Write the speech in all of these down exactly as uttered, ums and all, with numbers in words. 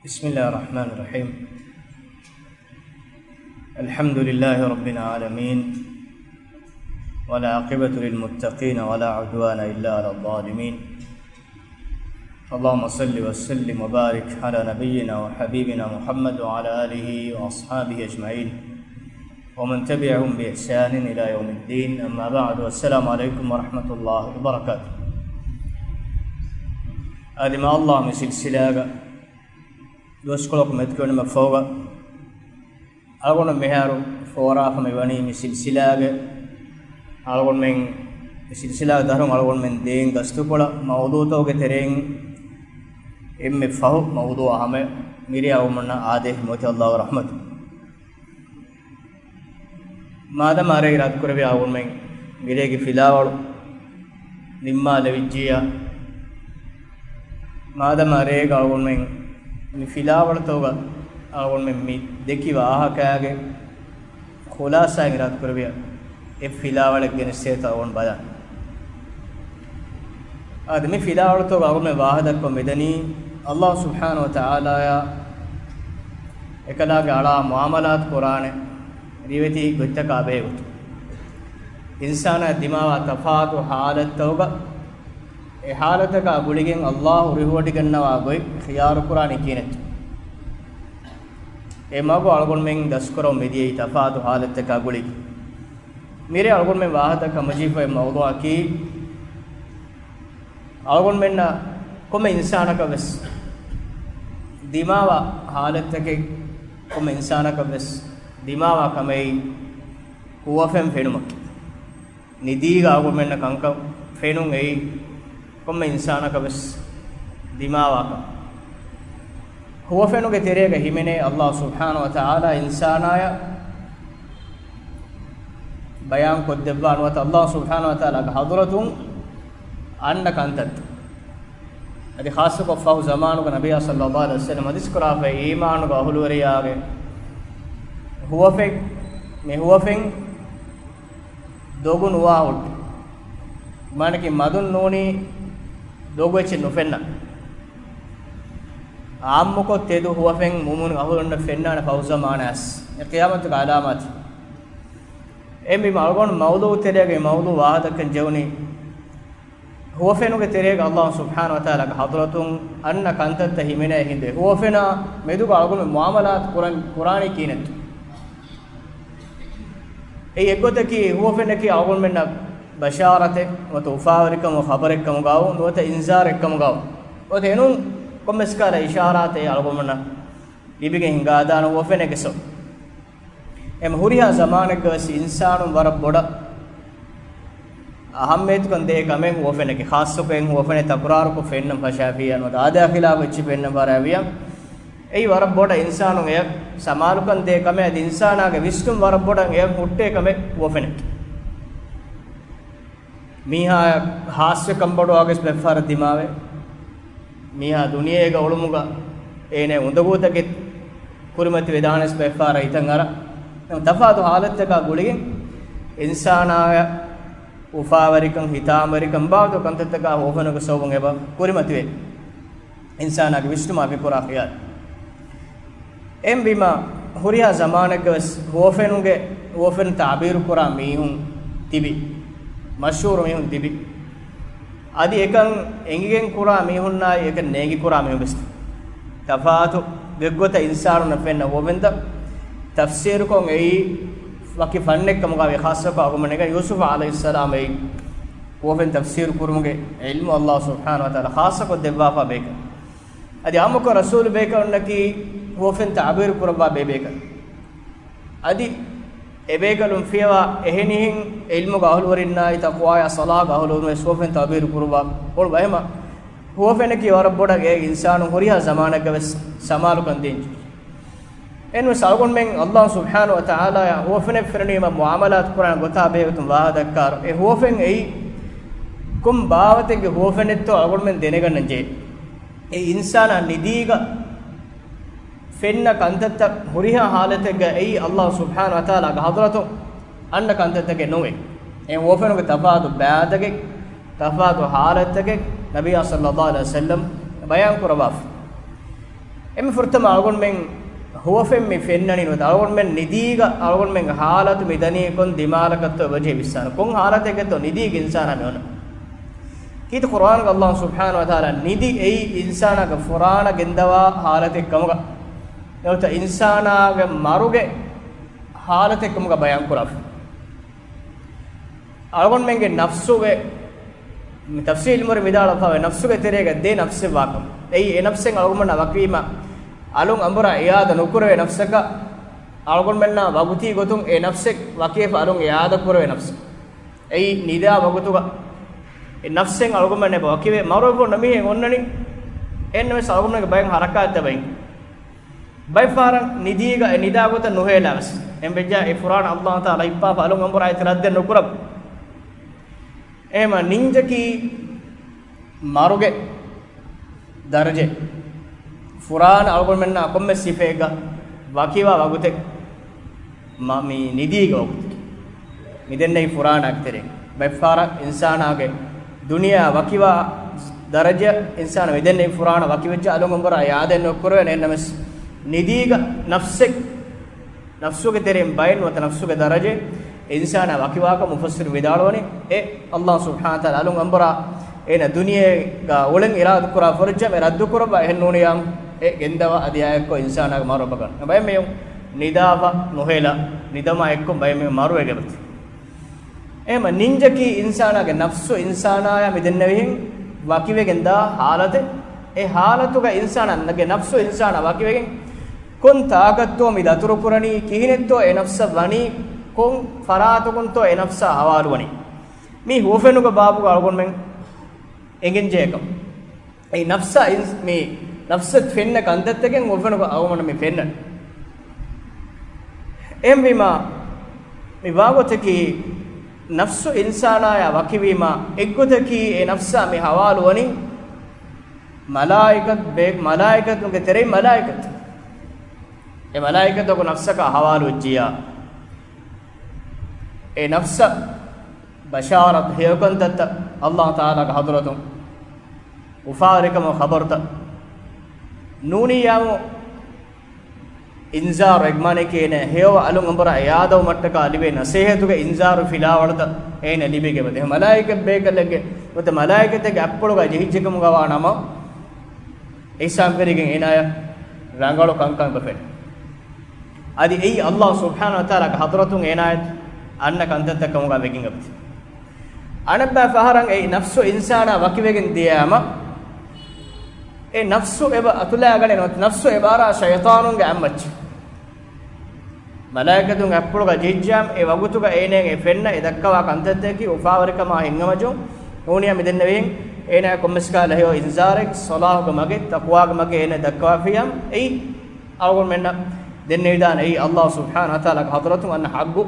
بسم الله الرحمن الرحيم. الحمد لله رب العالمين، والعاقبة للمتقين، ولا عدوان إلا على الظالمين. اللهم صل وسلم وبارك على نبينا وحبيبنا محمد وعلى آله وأصحابه أجمعين، ومن تبعهم بإحسان إلى يوم الدين. أما بعد، والسلام عليكم ورحمة الله وبركاته. އާދެ، މާ ﷲ، މި ސިލްސިލާގަ ދުވަސްކޮޅަކު މެދުކެވުނުމަށްފަހުގަ، އަޅުގަނޑު މިހާރު ފޯރާފަ މިވަނީ މި ސިލްސިލާގެ އަޅުގަނޑުމެން، މި ސިލްސިލާގެ ދަށުން އަޅުގަނޑުމެން ދޭން ގަސްތުކޮޅަށް މައުޟޫޢުތަކުގެ ތެރެއިން އެންމެ ފަހު މައުޟޫޢަށް ހަމަ މިރޭ އަޅުގަނޑުމެންނަށް އާދޭ މޮތި ﷲ ރަޙްމަތު. މާދަމާ ރޭގަ އިރާދަކުރެއްވިއްޔާ އަޅުގަނޑުމެން މިރޭގެ ފިލާވަޅު ނިންމާލެވިއްޖިއްޔާ، މާދަމާ ރޭގަ އަޅުގަނޑުމެން މި ފިލާވަޅުތަކުގަ އަޅުގަނޑުމެން މި ދެއްކި ވާހަކައިގެ ޚުލާޞާއިން އިރާދަކުރެއްވިއްޔާ، އެއް ފިލާވަޅެއް ގެނެސްދޭތޯ އަޅުގަނޑު ބަލާން. އާދެ، މި ފިލާވަޅުތަކުގަ އަޅުގަނޑުމެން ވާހަކަދައްކަން މިދަނީ، ﷲ ސުބްޙާނަހޫ ވަތަޢާލާއާ އެކަލާގެ އަޅާ މުޢާމަލާތު ކުރާނެ ރިވެތި ގޮތްތަކާ ބެހޭ ގޮތުން. އިންސާނާ ދިމާވާ ތަފާތު ޙާލަތްތަކުގަ އެ ޙާލަތަކާ ގުޅިގެން ﷲ ރިހުވޮޑިގަންނަވާ ގޮތް ޚިޔާރުކުރާނީ ކިހިނެއްތޯ؟ އެ މަގު އަޅުގަނޑުމެން ދަސްކުރަމުން މިދިޔައީ ތަފާތު ޙާލަތްތަކާ ގުޅިގެން. މިރޭ އަޅުގަނޑުމެން ވާހަކަދައްކަން ހަމަޖެހިފައި މައުޟޫޢަކީ، އަޅުގަނޑުމެންނަށް ކޮންމެ އިންސާނަކަށް ވެސް ދިމާވާ ޙާލަތްތަކެއް، ކޮންމެ އިންސާނަކަށް ވެސް ދިމާވާ ކަމެއް ހުވަފެން ފެނުމަކީ. ނިދީގަ އަޅުގަނޑުމެންނަށް ކަންކަން ފެނުން އެއީ ކޮންމެ އިންސާނަކަށް ވެސް ދިމާވާކަން. ހުވަފެނުގެ ތެރޭގަ ހިމެނޭ ﷲ ސުބްޙާނަހޫ ވަތަޢާލާ އިންސާނާޔަށް ބަޔާން ކޮށްދެއްވާ ނުވަތަ ﷲ ސުބްޙާނަހޫ ވަތަޢާލާގެ ޙަޟްރަތުން އަންނަ ކަންތައްތައް. އަދި ޚާއްޞަކޮށް ފަހު ޒަމާނުގަ ނަބިއްޔާ ޞައްލައްލާހު ޢަލައިހި ވަސައްލަމް ޙަދީޘް ކުރާފައި، އީމާނުގެ އަހުލުވެރިޔާގެ ހުވަފެއް، މި ހުވަފެން ދޮގު ނުވާ ހުއްޓި. މާނަކީ މަދުން ނޫނީ ދޮގު އެއްޗެއް ނުފެންނަ. އާއްމުކޮށް ތެދު ހުވަފެން މުއުމިނު އަހުލުންނަށް ފެންނާނެ ފަހު ޒަމާނާސް. އެ ޤިޔާމަތުގެ ޢަލާމާތެއް. އެ މި އަޅުގަނޑު މައުޟޫޢު ތެރޭގައި މައުޟޫޢު ވާހަކަ ދައްކަން ޖެހުނީ، ހުވަފެނުގެ ތެރޭގަ ﷲ ސުބްޙާނަހޫ ވަތަޢާލާގެ ޙަޟްރަތުން އަންނަ ކަންތައްތައް ހިމެނޭ ހިނދު، އެ ހުވަފެނާ މެދުގަ އަޅުގަނޑު މުޢާމަލާތު ކުރަން، ކުރާނީ ކިހިނެއްތޯ؟ އެއީ އެއްގޮތަކީ، ހުވަފެނަކީ އަޅުގަނޑުމެންނަށް ބަޝާރަތެއް ނުވަތަ އުފާވެރިކަމުގެ ޚަބަރެއްކަމުގައު ނުވަތަ އިންޒާރެއްކަމުގައު ނުވަތަ އެނޫން ކޮންމެސް ކަހަލަ އިޝާރާތެއް އަޅުގަނޑުމެންނަށް ލިބިގެން ހިނގާދާނެ ހުވަފެނެއްގެ ސަބަބުން. އެމަ ހުރިހާ ޒަމާނެއްގަވެސް އިންސާނުން ވަރަށް ބޮޑަށް އަހައްމިޔަތުކަން ދޭ ކަމެއް ހުވަފެނެކޭ. ޚާއްޞަކޮށް އެން ހުވަފެނެއް ތަކުރާރުކޮށް ފެންނަން ފަށާފިއްޔާ ނުވަތަ އާދަޔާ ޚިލާފު އެއްޗެއް ފެންނަން ފަށާފިއްޔާ، އެއީ ވަރަށް ބޮޑަށް އިންސާނުން އެޔަށް ސަމާލުކަން ދޭ ކަމެއް. އަދި އިންސާނާގެ ވިސްނުން ވަރަށް ބޮޑަށް އެޔަށް ހުއްޓޭ ކަމެއް ހުވަފެނެކޭ. މީހާ ހާސްވެ ކަންބޮޑުވާގެސް ބައެއްފަހަރަށް ދިމާވޭ. މީހާ ދުނިޔޭގަ އުޅުމުގަ އޭނަ އުނދަގޫތަކެއް ކުރިމަތިވެދާނެސް ބައެއްފަހަރަށް ހިތަށް އަރާ. ނަމަ ތަފާތު ހާލަތްތަކާ ގުޅިގެން އިންސާނާޔަށް އުފާވެރިކަން، ހިތާމަވެރިކަން ބާވަތު ކަންތައްތަކާ ހުވަފެނުގެ ސަބަބުން އެބަ ކުރިމަތިވޭ. އިންސާނާގެ ވިސްނުމާ ފިކުރާ ޚިޔާލު. އެހެންވީމާ، ހުރިހާ ޒަމާނެއްގަވެސް ހުވަފެނުގެ، ހުވަފެން ތަޢުބީރު ކުރާ މީހުން ތިބި، މަޝްހޫރު މީހުން ތިބި. އަދި އެކަން އެނގިގެން ކުރާ މީހުންނާއި އެކަން ނޭނގި ކުރާ މީހުން ވެސް ތިބި. ތަފާތު ގޮތްގޮތަށް އިންސާނުންނަށް ފެންނަ ހުވަފެންތައް ތަފްސީރުކޮށް އެއީ ވަކި ފަންނެއްކަމުގައި ޚާއްޞަކޮށް އަޅުގަނޑުމެންނަށް ޔޫސުފް ޢަލައިހިއްސަލާމް އެއީ ހުވަފެން ތަފްސީރު ކުރުމުގެ ޢިލްމު ﷲ ސުބްޙާނަހޫ ވަތަޢާލާ ޚާއްޞަކޮށް ދެއްވާފާ ބޭކަލެއް. އަދި އާއްމުކޮށް ރަސޫލު ބޭކަލުންނަކީ ހުވަފެން ތަޢުބީރު ކުރައްވާ ބޭބޭކަލުން. އަދި އެބޭކަލުން ފިޔަވާ އެހެނިހެން ޢިލްމުގެ އަހުލުވެރިންނާއި ތަޤްވާއާ ޞަލާޙްގެ އަހުލުވެރިން ވެސް ހުވަފެން ތަޢުބީރު ކުރުއްވާ އޮޅު ވަހެމަ، ހުވަފެނަކީ ވަރަށް ބޮޑަށް އެ އިންސާނު ހުރިހާ ޒަމާނެއްގަ ވެސް ސަމާލުކަން ދޭންޖެހޭ. އެންވެސް އަޅުގަނޑުމެން ﷲ ސުބްޙާނަހޫ ވަތަޢާލާއާ ހުވަފެނެއް ފެނުނީމަ މުޢާމަލާތު ކުރާނެ ގޮތާ ބެހޭގޮތުން ވާހަކަ ދައްކާއިރު، އެ ހުވަފެން އެއީ ކޮން ބާވަތެއްގެ ހުވަފެނެއްތޯ އަޅުގަނޑުމެން ދެނެގަންނަން ޖެހޭ. އެ އިންސާނާ ނިދީގަ ފެންނަ ކަންތައްތައް ހުރިހާ ހާލަތެއްގަ އެއީ ﷲ ސުބްޙާނަހޫ ވަތަޢާލާގެ ޙަޟްރަތުން އަންނަ ކަންތައްތަކެއް ނޫން. އެ ހުވަފެނުގެ ތަފާތު ބައިތަކެއް، ތަފާތު ހާލަތްތަކެއް ނަބިއްޔާ ޞައްލައްލާހު ޢަލައިހި ވަސައްލަމް ބަޔާން ކުރައްވާފަ. އެންމެ ފުރަތަމަ އަޅުގަނޑުމެން ހުވަފެން މި ފެންނަނީ ނުވަތަ އަޅުގަނޑުމެން ނިދީގަ އަޅުގަނޑުމެންގެ ހާލަތު މި ދަނީ ކޮން ދިމާލަކަށްތޯ އެބަޖެހި ވިއްސާނަ. ކޮން ހާލަތެއްގަތޯ ނިދީގެ އިންސާނާ މި އޮންނަ. ކީރިތި ޤުރްއާނުގަ ﷲ ސުބްޙާނަހޫ ވަތަޢާލާ ނިދި އެއީ އިންސާނާގެ ފުރާނަ ގެންދަވާ ހާލަތެއް ކަމުގަ ނުވަތަ އިންސާނާގެ މަރުގެ ހާލަތެއް ކަމުގަ ބަޔާން ކުރާފަ. އަޅުގަނޑުމެންގެ ނަފްސުގެ، މި ތަފްސީލް މުރި ވިދާޅުވެފަވޭ، ނަފްސުގެ ތެރޭގަ ދެ ނަފްސެއް ވާކަމަށް. އެއީ އެ ނަފްސެއް އަޅުގަނޑުމެންނާ ވަކިވީމަ، އަލުން އަނބުރާ އިއާދަ ނުކުރެވޭ ނަފްސަކަށް، އަޅުގަނޑުމެންނާ ވަގުތީ ގޮތުން އެ ނަފްސެއް ވަކިވެފަ އަލުން އިއާދަ ކުރެވޭ ނަފްސެއް. އެއީ ނިދާ ވަގުތުގަ އެ ނަފްސެއް އަޅުގަނޑުމެން އެބަ ވަކިވެ މަރުވެފަ އޮންނަ މީހެއް އޮންނަނީ. އެހެންނަމަވެސް އަޅުގަނޑުމެންގެ ބައެއް ހަރަކާތްތައް ބައިން ބައެއް ފަހަރަށް ނިދީގަ އެ ނިދާ ގޮތަށް ނުހޭލާ ވެސް. އެހެން ވެއްޖާ އެ ފުރާނަ ﷲ ތަޢާލާ ހިއްޕާފަ އަލުން އަނބުރާ އެތި ރައްދެއް ނުކުރަމު. އެހެމަ ނިންޖަކީ މަރުގެ ދަރަޖަ. ފުރާނަ އަޅުގަނޑުމެންނާ ކޮންމެ ސިފައެއްގަ ވަކިވާ ވަގުތެއް މަ-، މި ނިދީގެ ވަގުތަކީ. މި ދެންނެވި ފުރާނާގެ ތެރޭ. ބައެއް ފަހަރަށް އިންސާނާގެ ދުނިޔެއާ ވަކިވާ ދަރަޖަ އިންސާނާ މި ދެންނެވި ފުރާނަ ވަކިވެއްޖާ އަލުން އަނބުރާ އިއާދައެއް ނުކުރެވޭނެ. އެހެންނަމަވެސް ނިދީގަ ނަފްސެއް، ނަފްސުގެ ތެރެއިން ބައެއް ނުވަތަ ނަފްސުގެ ދަރަޖަ އިންސާނާ ވަކިވާކަން މުފައްސިރު ވިދާޅުވަނީ. އެ ﷲ ސުބްޙާނަހޫ ވަތަޢާލާ އަލުން އަނބުރާ އޭނަ ދުނިޔޭގަ އުޅެން އިރާދަ ކުރާ ފުރައްޖަމް އެ ރައްދު ކުރައްވާ އެހެން ނޫނިޔާމު އެ ގެންދަވާ އަދި އާއެއްކޮށް އިންސާނާގެ މަރު އެބަ ގަންނަ. ބައެއް މީހުން ނިދާފަ ނުހޭލާ، ނިދަމާ އެއްކޮށް ބައެއް މީހުން މަރުވެގެން އެބަތި. އެހެމަ ނިންޖަކީ އިންސާނާގެ ނަފްސު އިންސާނާޔާ މި ދެންނެވިހެން ވަކިވެގެން ދާ ހާލަތެއް. އެ ހާލަތުގަ އިންސާނާގެ ނަފްސު އިންސާނާ ވަކިވެގެން ކޮން ތާކަށްތޯ މި ދަތުރު ކުރަނީ، ކިހިނެއްތޯ އެ ނަފްސަށް ވަނީ، ކޮން ފަރާތަކުންތޯ އެ ނަފްސާ ހަވާލުވަނީ. މީ ހުވަފެނުގެ ބާބުގަ އަޅުގަނޑުމެން އެނގެންޖެހޭ ކަމެއް. އެ ނަފްސާ އިންސް-، މި ނަފްސަށް ފެންނަ ކަންތައްތަކެއް ހުވަފެނުގަ އަޅުގަނޑުމެން މި ފެންނަނީ. އެހެންވީމާ، މި ވާގޮތަކީ ނަފްސު އިންސާނާޔާ ވަކިވީމާ، އެއްގޮތަކީ އެ ނަފްސާ މި ހަވާލުވަނީ މަލާއިކަތް ބޭ-، މަލާއިކަތުންގެ ތެރެއިން މަލާއިކަތެއް. އެ މަލާއިކަތަކު ނަފްސަކާ ހަވާލުވެއްޖިއްޔާ، އެ ނަފްސަށް ބަޝާރަތު ހެޔޮކަންތައްތައް ﷲ ތަޢާލާގެ ޙަޟްރަތުން އުފާވެރިކަމުގެ ޚަބަރުތައް ނޫނިއްޔާމު، އިންޒާރު އެގްމާނެކޭ އޭނަ ހެޔޮވާ އަލުން އަނބުރާ އިއާދަވުމަށްޓަކާ ލިބޭ ނަސޭހަތުގެ އިންޒާރު ފިލާވަޅުތައް އޭނަ ލިބިގެން އެބަތި. މަލާއިކަތް ބޭކަލެއްގެ ނުވަތަ މަލާއިކަތެއްގެ އަތްޕުޅުގަ ޖެހިއްޖެކަމުގަވާ ނަމަ، އިހްސާން ފެރިގެން އޭނާޔަށް ރަނގަޅު ކަންކަން އެބަފެނޭ. އަދި އެއީ ﷲ ސުބްޙާނަހޫ ވަތަޢާލާގެ ޙަޟްރަތުން އޭނާޔަށް އަންނަ ކަންތައްތައް ކަމުގަ ވެގެން އެބަތި. އަނެއްބައި ފަހަރަށް އެ ނަފްސު އިންސާނާ ވަކިވެގެން ދިޔައިމަ، އެ ނަފްސު އެބަ އަތުލާގަނެ ނުވަތަ ނަފްސު އެބައަރާ ޝައިޠާނުންގެ އަތްމައްޗަށް. މަލާއިކަތުން އަތްޕުޅުގަ ޖެހިއްޖާމަ، އެ ވަގުތުގަ އޭނައަށް އެ ފެންނަ އެ ދައްކަވާ ކަންތައްތަކަކީ އުފާވެރިކަމާ ހިތްހަމަޖެހުން. ނޫނިއްޔާ މި ދެންނެވިހެން އޭނާ ކޮންމެސް ކަހަލަ ހެޔޮ އިންޒާރެއް، ޞަލާޙުގެ މަގެއް، ތަޤްވާގެ މަގެއް އޭނަ ދައްކަވާފިއްޔާމު، އެއީ އަޅުގަނޑުމެންނަށް ދެންނެވިދާނެ. އެއީ ﷲ ސުބްޙާނަހޫ ވަތަޢާލާގެ ޙަޟްރަތުން އަންނަ ޙައްޤު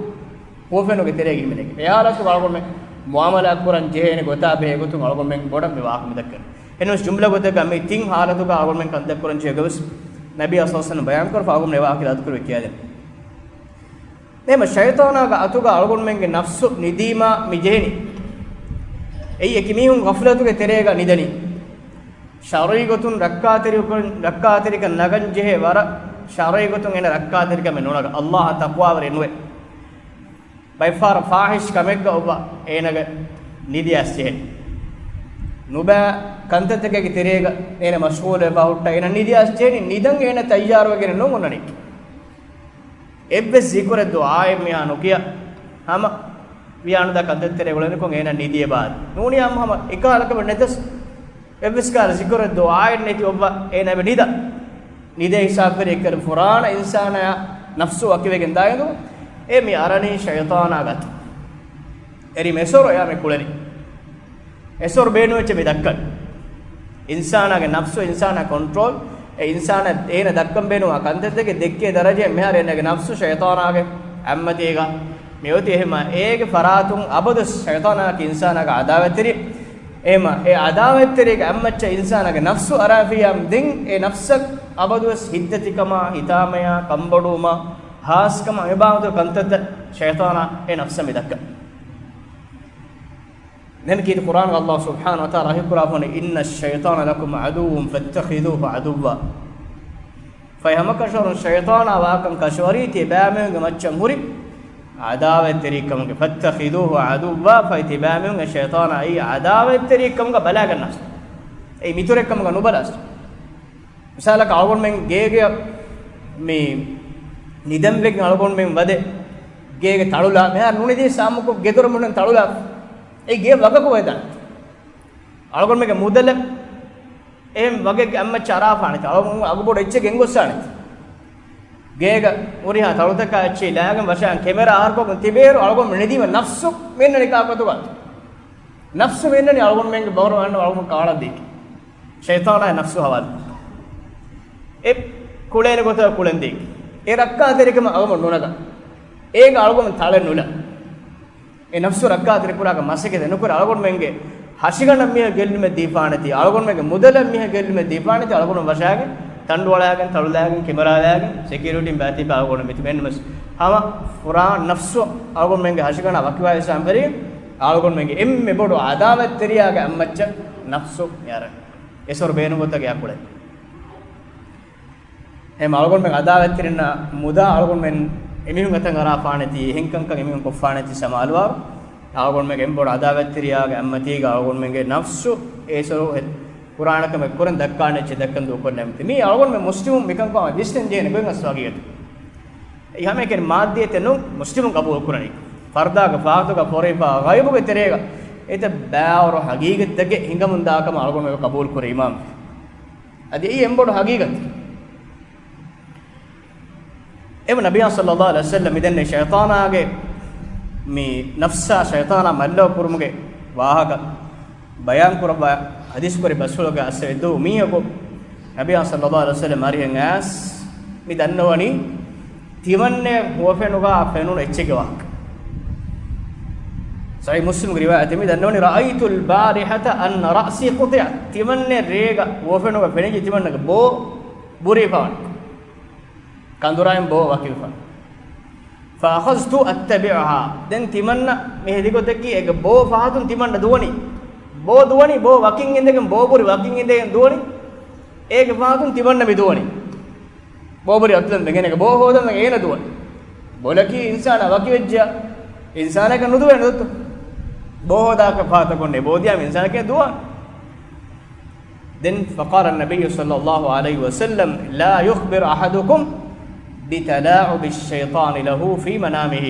ހުވަފެނުގެ ތެރޭގައި ހިމެނޭ. އެ ޙާލަތުގަ އަޅުގަނޑުމެން މުޢާމަލާތް ކުރަން ޖެހޭނެ ގޮތާ ބެހޭ ގޮތުން އަޅުގަނޑުމެން ބޮޑަށް މި ވާހަކަ މި ދައްކަނީ. އެހެންވެސް ޖުމްލަ ގޮތަކަށް މި ތިން ޙާލަތުގަ އަޅުގަނޑުމެން ކަންތައް ކުރަން ޖެހޭ ގޮތް ނަބީ ޞައްލަﷲު ޢަލައިހި ވަސައްލަމަ ބަޔާން ކުރައްވާ އަޅުގަނޑުމެން އެ ވާހަކަ އިރާދަ ކުރެވި ކިޔާދެން. އެހެމަ ޝައިޠާނާގެ އަތުގަ އަޅުގަނޑުމެންގެ ނަފްސު ނިދީމާ މި ޖެހެނީ. އެއީ އެކިމީހުން ޣަފްލަތުގެ ތެރޭގަ ނިދަނީ. ޝަރުޢީ ގޮތުން ރައްކާތެރިކަން، ރައްކާތެރިކަން ނަގަން ޖެހޭ ވަރަށް ޝަރުޢީ ގޮތުން އޭނަ ރައްކާތެރިކަމެއް ނުނަގަ، ﷲ އަށް ތަޤްވާވެރި ނުވެ. ބައެއްފަހަރަށް ފާޙިޝް ކަމެއްގަ އޮއްވާ އޭނަގެ ނިދި އައިސް ޖެހެނީ. ނުބައި ކަންތައްތަކެއްގެ ތެރޭގަ އޭނަ މަޝްޣޫލުވެފަ ހުއްޓާ އޭނަ ނިދި އައިސް ޖެހެނީ. ނިދަން އޭނަ ތައްޔާރުވެގެން ނޫން އޮންނަނީ. އެއްވެސް ޒިކުރެއް ދުޢާއެއް މިހާ ނުކިޔާ ހަމަ ވިޔާނުދާ ކަންތައްތެރޭ އުޅެނިކޮށް އޭނަ ނިދި އެބައާދޭ. ނޫނިއްޔާމު ހަމަ އެކަހަލަ ކަމެއް ނެތަސް، އެއްވެސް ކަހަލަ ޒިކުރެއް ދުޢާއެއް ނެތި އޮއްވާ އޭނަ އެބަ ނިދާ. ނިދޭ ހިސާބު ކުރި އެއްކަލަ ފުރާނަ އިންސާނާޔާ ނަފްސު ވަކިވެގެން ދާ އިނދު، އެ މި އަރަނީ ޝައިޠާނާގެ އަތު. އެރި މެސޮރު އެޔާ މި ކުޅެނީ. އެސޮރު ބޭނުންވެއްޖެ މި ދައްކަން. އިންސާނާގެ ނަފްސު، އިންސާނާ ކޮންޓްރޯލް، އެ އިންސާނާ އޭނަ ދައްކަން ބޭނުންވާ ކަންތައްތަކެއް ދެއްކޭ ދަރަޖައެއް މިހާރު އޭނަގެ ނަފްސު ޝައިޠާނާގެ އަތްމަތީގަ މި އޮތީ. އެހެމަ އޭގެ ފަރާތުން އަބަދުވެސް ޝައިޠާނާއަކީ އިންސާނާގެ އަދާވަތްތެރި. އެހެމަ އެ އަދާވަތްތެރިގެ އަތްމައްޗަށް އިންސާނާގެ ނަފްސު އަރާފިއްޔާމު ދެން އެ ނަފްސަށް އަބަދުވެސް ހިތްދަތިކަމާ، ހިތާމަޔާ، ކަންބޮޑުވުމާ، ހާސްކަމާ މި ބާވަތު ކަންތައްތައް ޝައިޠާނާ އެ ނަފްސަށް މި ދައްކަން. ދެން ކީރިތި ޤުރްއާނުގަ ﷲ ސުބްޙާނަހޫ ވަތަޢާލާ ވަޙީކުރާފަ ވަނީ، "إِنَّ الشَّيْطَانَ لَكُمْ عَدُوٌّ فَاتَّخِذُوهُ عَدُوًّا." ފަހެ ހަމަކަށަވަރުން ޝައިޠާނާ ވާކަން ކަށަވަރީ ތިބާމީހުންގެ މައްޗަށް ހުރި ޢަދާވަތްތެރިކަމުގެ، فاتخذوه عدوا، ފަހެ ތިބާމީހުން ޝައިޠާނާ އެއީ ޢަދާވަތްތެރިކަމުގަ ބަލާގަންނާސް. އެއީ މިތުރެއްކަމުގަ ނުބަލާސް. މިސާލަކަށް އަޅުގަނޑުމެން ގޭގެ މި ނިދަން ވެގެން އަޅުގަނޑުމެން ވަދެ ގޭގެ ތަޅުލާ މިހާރު ނުނިދީ ސާމުކޮށް ގެދޮރު މުންނަން ތަޅުލާ އެ ގޭ ވަގަކު ވެދާނެ. އަޅުގަނޑުމެންގެ މުދަލަށް އެހެން ވަގެއްގެ އަތްމައްޗަށް އަރާފާނެތި. އަޅުގަނޑު އަގުބޮޑު އެއްޗެއް ގެންގޮއްސާނެތި. ގޭގަ ހުރިހާ ތަޅުތަކާ އެއްޗެހި ލާގެން ވަށާން ކެމެރާ އަހަރުކޮށްގެން ތިބޭރު އަޅުގަނޑު ނިދީމަ ނަފްސު މިންނަނީ ކާކު އަތުގަ. ނަފްސު މިންނަނީ އަޅުގަނޑުމެންގެ ބަހުރު އަންނަ އަޅުގަނޑު ކާޅަން ދީކި. ޝައިޠާނާ ނަފްސު ހަވާލު. އެ ކުޅޭނެ ގޮތަށް ކުޅެން ދީކި. އެ ރައްކާތެރިކަމަށް އަޅުގަނޑު ނުނަގަ. އޭގަ އަޅުގަނޑު ތަޅެއް ނުލާ. އެ ނަފްސު ރައްކާތެރިކުރާގެ މަސައްކަތެއް ނުކުރޭ. އަޅުގަނޑުމެންގެ ހަށިގަނޑަށް މީހަކު ގެއްލުމެއް ދީފާނެތީ، އަޅުގަނޑުމެންގެ މުދަލަށް މީހަކު ގެއްލުމެއް ދީފާނެތީ، އަޅުގަނޑު ވަށާގެން، ތަނޑުއަޅާގެން، ތަޅުލާގެން، ކެމެރާލާގެން، ސެކިއުރިޓީން ބާތިބާ އަޅުގަނޑު މިތިބެންނަމަސް ހަމަ ފުރާ ނަފްސު އަޅުގަނޑުމެންގެ ހަށިގަނޑަށް ވަކިވާވެސް އަނބެރި، އަޅުގަނޑުމެންގެ އެންމެ ބޮޑު ޢަދާވަތްތެރިޔާގެ އަތްމައްޗަށް ނަފްސު އެއަރަން. އެސޮރު ބޭނުން ގޮތަކަށް އެއާ ކުޅެން. އެހެން އަޅުގަނޑުމެން އަދާވަތްތެރިންނާ މުދާ އަޅުގަނޑުމެން އެމީހުން އަތަށް އަރާފާނެތީ، އެހެންކަންކަން އެމީހުން ކޮށްފާނެތީ ސަމާލުވާ. އަޅުގަނޑުމެންގެ އެންމެ ބޮޑު އަދާވަތްތެރިޔާގެ އަތްމަތީގަ އަޅުގަނޑުމެންގެ ނަފްސު އޭސޮރު ކުރާނެ ކަމެއް ކުރަން ދައްކާނެ އެއްޗެއް ދައްކަން ދޫކޮށްލަމެތި. މީ އަޅުގަނޑުމެން މުސްލިމުން މިކަންކަމާ ވިސްނަން ޖެހޭނެ ގޮތް އަސްލު ހަގީގަތު. އެއީ ހަމައެކަނި މާއްދިއްޔަތެއް ނޫން މުސްލިމުން ގަބޫލު ކުރަނީ. ފަރުދާގެ ފަހަތުގަ ފޯރިފާ ޣައިބުގެ ތެރޭގަ އެތައް ބާވަރު ހަގީގަތްތަކެއް ހިނގަމުން ދާ ކަމަށް އަޅުގަނޑުމެން ގަބޫލު ކުރޭ އީމާން. އަދި އެއީ އެންބޮޑު ހަގީގަތެއް. އެމަ ނަބިޔާ ޞައްލައްލާހު ޢަލައިހި ވަސައްލަމް މިދެންނެވި ޝައިޠާނާގެ މި ނަފްސާ ޝައިޠާނާ މައްލަވަ ކުރުމުގެ ވާހަކަ ބަޔާން ކުރައްވާ ޙަދީޘް ކުރި ބަސްފުޅުގަ އައްސަވެދޫ މީހަކު ނަބިޔާ ޞައްލައްލާހު ޢަލައިހި ވަސައްލަމް އަރިހަށް އައިސް މި ދަންނަވަނީ ތިމަންނެ ހުވަފެނުގަ ފެނުނު އެއްޗެއްގެ ވާހަކަ. ޞަޙީޙު މުސްލިމްގެ ރިވާޔަތެއް މި ދަންނަވަނީ، رأيت البارحة أن رأسي قطعت. ތިމަންނެ ރޭގަ ހުވަފެނުގަ ފެނިއްޖެ ތިމަންނަގެ ބޯ ބުރިފަވަން. ކަނދުރާއިން ބޯ ވަކިވެފަ. فأخذت أتبعها. ދެން ތިމަންނަ މި ހެދިގޮތަކީ އޭގެ ބޯ ފަހަތުން ތިމަންނަ ދުވަނީ. ބޯ ދުވަނީ، ބޯ ވަކިން އިނދެގެން، ބޯ ބުރި ވަކިން އިނދެގެން ދުވަނީ. އޭގެ ފަހަތުން ތިމަންނަ މި ދުވަނީ. ބޯ ބުރި އަތުލަން ދެން އޭނަގެ ބޯ ހޯދަން އޭނަ ދުވަނީ. ބޮލަކީ އިންސާނާ ވަކިވެއްޖެޔާ. އިންސާނެކަށް ނުދުވޭނެ ދޯ. ބޯ ހޯދާކަށް ފަހަތަކުން ނޭ ބޯ ދިޔާ އިންސާނެކޭ ދުވާ. ދެން فقال النبي صلى الله عليه وسلم، لا يخبر أحدكم بتلاعب الشيطان له في منامه.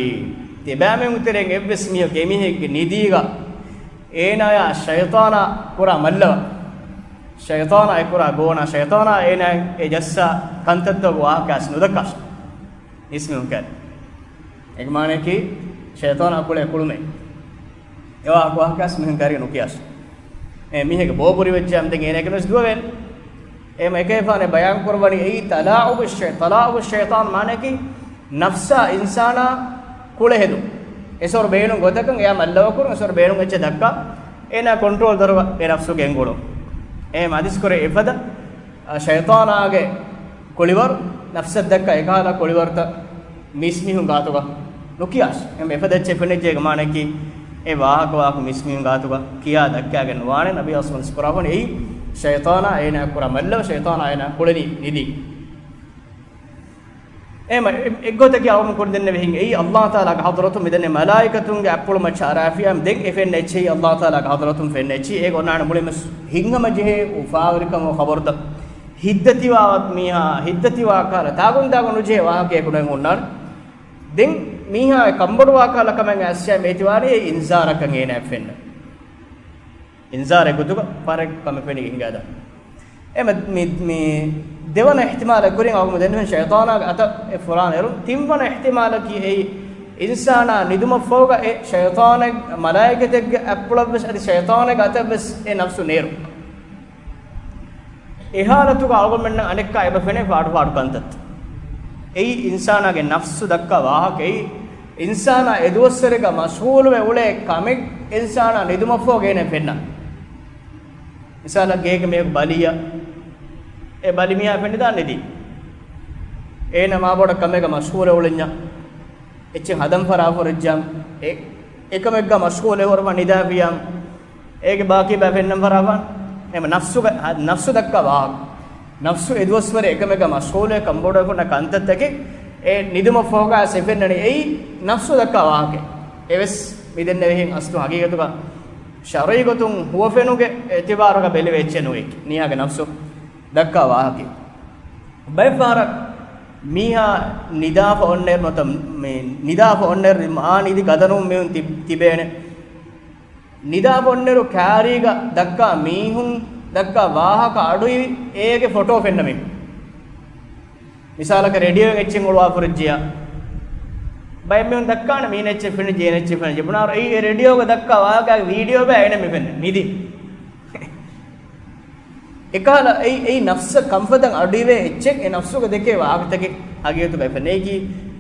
ތިބާމެން ތެރެއިން އެއްވެސް މީހަކު އެމީހެއްގެ ނިދީގަ އޭނާޔާ ޝައިޠާނާ ކުރާ މައްލަވަ، ޝައިޠާނާ އެ ކުރާ ގޯނާ، ޝައިޠާނާ އޭނާ އެ ޖައްސާ ކަންތައްތަކުގެ ވާހަކަ އަސް ނުދައްކާށި. އިސް މީހުން ކައިރި. އޭގެ މާނައަކީ، ޝައިޠާނާ ކުޅޭ ކުޅުމެއް. އެ ވާހަކަ ވާހަކަ އަސް މީހުން ކައިރި ނުކިޔާށި. އެ މީހެއްގެ ބޯ ބުރި ވެއްޖާމަ ދެން އޭނަ އެކަނިސް ދުވަވޭނެ. އެ އެކައިފާނެ ބަޔާން ކުރައްވަނީ އެއީ تلاعب الشي-، تلاعب الشيطان މާނައަކީ، ނަފްސާ އިންސާނާ ކުޅެ ހެދުން. އެސޮރު ބޭނުން ގޮތަކަށް އެޔާ މައްލަވަ ކުރުން، އެސޮރު ބޭނުން އެއްޗެއް ދައްކާ، އޭނާ ކޮންޓްރޯލް ދަރުގަ އެ ނަފްސު ގެންގުޅުން. އެހެން އަދިސް ކުރޭ އެފަދަ، އަ، ޝައިޠާނާގެ ކުޅިވަރު، ނަފްސަށް ދައްކާ އެކަހަލަ ކުޅިވަރުތައް މީސްމީހުން ގާތުގަ ނުކިޔާށި. އެހެން އެފަދަ އެއްޗެއް ފެނިއްޖެ އޭގެ މާނައަކީ، އެ ވާހަކަ ވާހަކަ މީސްމީހުން ގާތުގަ ކިޔާ ދައްކާގެން ނުވާނެ. ނަބީ އަސްމަ ކުރާފަން އެއީ ޝައިޠާނާ އޭނާ ކުރާ މައްލަވަ، ޝައިޠާނާ އޭނާ ކުޅެނީ ނިދީ. އެހެން އެ-، އެއްގޮތަކީ އަޅުގަނޑު ކުރި ދެންނެވި ހިން އެއީ އައްލާހު ތަޢާލާގެ ޙަޟްރަތުން މިދެންނެވި މަލާއިކަތުންގެ އަތްޕުޅު މައްޗަށް އަރާފިޔާ ދެން އެ ފެންނަ އެއްޗެހި އައްލާހު ތަޢާލާގެ ޙަޟްރަތުން ފެންނަ އެއްޗެހި. އޭގެ އޮންނާނެ މުޅިންވެސް ހިތްހަމަޖެހޭ އުފާވެރިކަމުގެ ޚަބަރުތައް. ހިތްދަތިވާ މީހާ، ހިތްދަތިވާ ކަހަލަ، ތާގުން ތާގުން ނުޖެހޭ ވާހަކައެއް ކުޑައިން ހުންނާނެ. ދެން މީހާ އެ ކަންބޮޑުވާ ކަހަލަ ކަމެއް އައިސްޔާ މޭތިވާނީ އެ އިންޒާރަކަށް އޭނާއަށް ފެންނަ. އިންޒާރެއް ގޮތުގަ ފަރެއް ކަމެއް ފެނިގެން ހިނގާދާނެ. އެ މަ-، މި، މި ދެވަނަ އިޙްތިމާލަށް ކުރިން އަޅުގަނޑު ދެންނެވި ޝައިޠާނާގެ އަތަށް އެ ފުރާނަ އެރުން. ތިންވަނަ އިޙްތިމާލަކީ އެއީ، އިންސާނާ ނިދުމަށްފަހުގަ އެ ޝައިޠާނެއް، މަލާއިކަތެއްގެ އަތްޕުޅަށްވެސް އަދި ޝައިޠާނެއްގެ އަތަށްވެސް އެ ނަފްސު ނޭރު. އެ ޙާލަތުގަ އަޅުގަނޑުމެންނަށް އަނެއްކާ އެބަ ފެނޭ ފާޑު ފާޑު ކަންތައްތައް. އެއީ އިންސާނާގެ ނަފްސު ދައްކާ ވާހަކައެއް. އިންސާނާ އެދުވަސްވަރެއްގަ މަޝްޣޫލުވެ އުޅޭ ކަމެއް އިންސާނާ ނިދުމަށްފަހުގަ އޭނައަށް ފެންނަ. މިސާލަށް ގޭގެ މީހަކު ބަލިއްޔާ، އެ ބަލި މީހާ ފެނިދާނެ ނިދީ. އޭނަ މާބޮޑަށް ކަމެއްގަ މަޝްޣޫލެއް އުޅެންޏާ، އެއްޗެއް ހަދަން ފަރާފަރުވެއްޖާމަ، އެ، އެކަމެއްގަ މަޝްޣޫލެއް ހުރަފާ ނިދާފިޔާމަ، އޭގެ ބާކީ ބައި ފެންނަން ފަރާފާން. އެމަ ނަފްސުގަ، ނަފްސު ދައްކާ ވާހަކަ. ނަފްސު އެދުވަސްވަރެއް އެކަމެއްގަ މަޝްޣޫލުވެ ކަންބޮޑުވެފަ ކަންތައްތަކެއް އެ ނިދުމަށްފަހުގަ އެ ފެންނަނީ އެއީ ނަފްސު ދައްކާ ވާހަކައެއް. އެވެސް މިދެންނެވިހެން އަސްލު ހަގީގަތުގަ ޝަރުޢީ ގޮތުން ހުވަފެނުގެ އިޢުތިބާރުގަ ބެލެވޭ އެއްޗެއް ނޫން އެއީ. މީހާގެ ނަފްސު ދައްކާ ވާހަކައެއް. ބައެއް ފަހަރަށް މީހާ ނިދާފަ އޮންނައިރު ނުވަތަ މި ނިދާފަ އޮންނައިރު އާ ނިދި ގަދަރުން މީހުން ތި-، ތިބޭނެ. ނިދާފަ އޮންނައިރު ކާރީގަ ދައްކާ މީހުން ދައްކާ ވާހަކަ އަޑުއިވި އޭގެ ފޮޓޯ ފެންނަ މީހުން. މިސާލަކަށް ރޭޑިއޯއިން އެއްޗެއް އުޅުވާފަ ހުރެއްޖިއްޔާ، ބައެއް މީހުން ދައްކާނެ މީނަ އެއްޗެއް ފެނިއްޖެ، އޭނަ އެއްޗެއް ފެނިއްޖެ. ބުނާއިރު އެއީ އެ ރޭޑިއޯގަ ދައްކާ ވާހަކަ ވީޑިއޯ ބައި އޭނަ މި ފެންނަ ނިދި. އެކަހަލަ އެއީ، އެއީ ނަފްސަށް ކަންފަތަށް އަޑުއިވޭ އެއްޗެއް، އެ ނަފްސުގަ ދެކޭ ވާހަކަތަކެއް ހަގީގަތުގައި ފެންނައިގީ.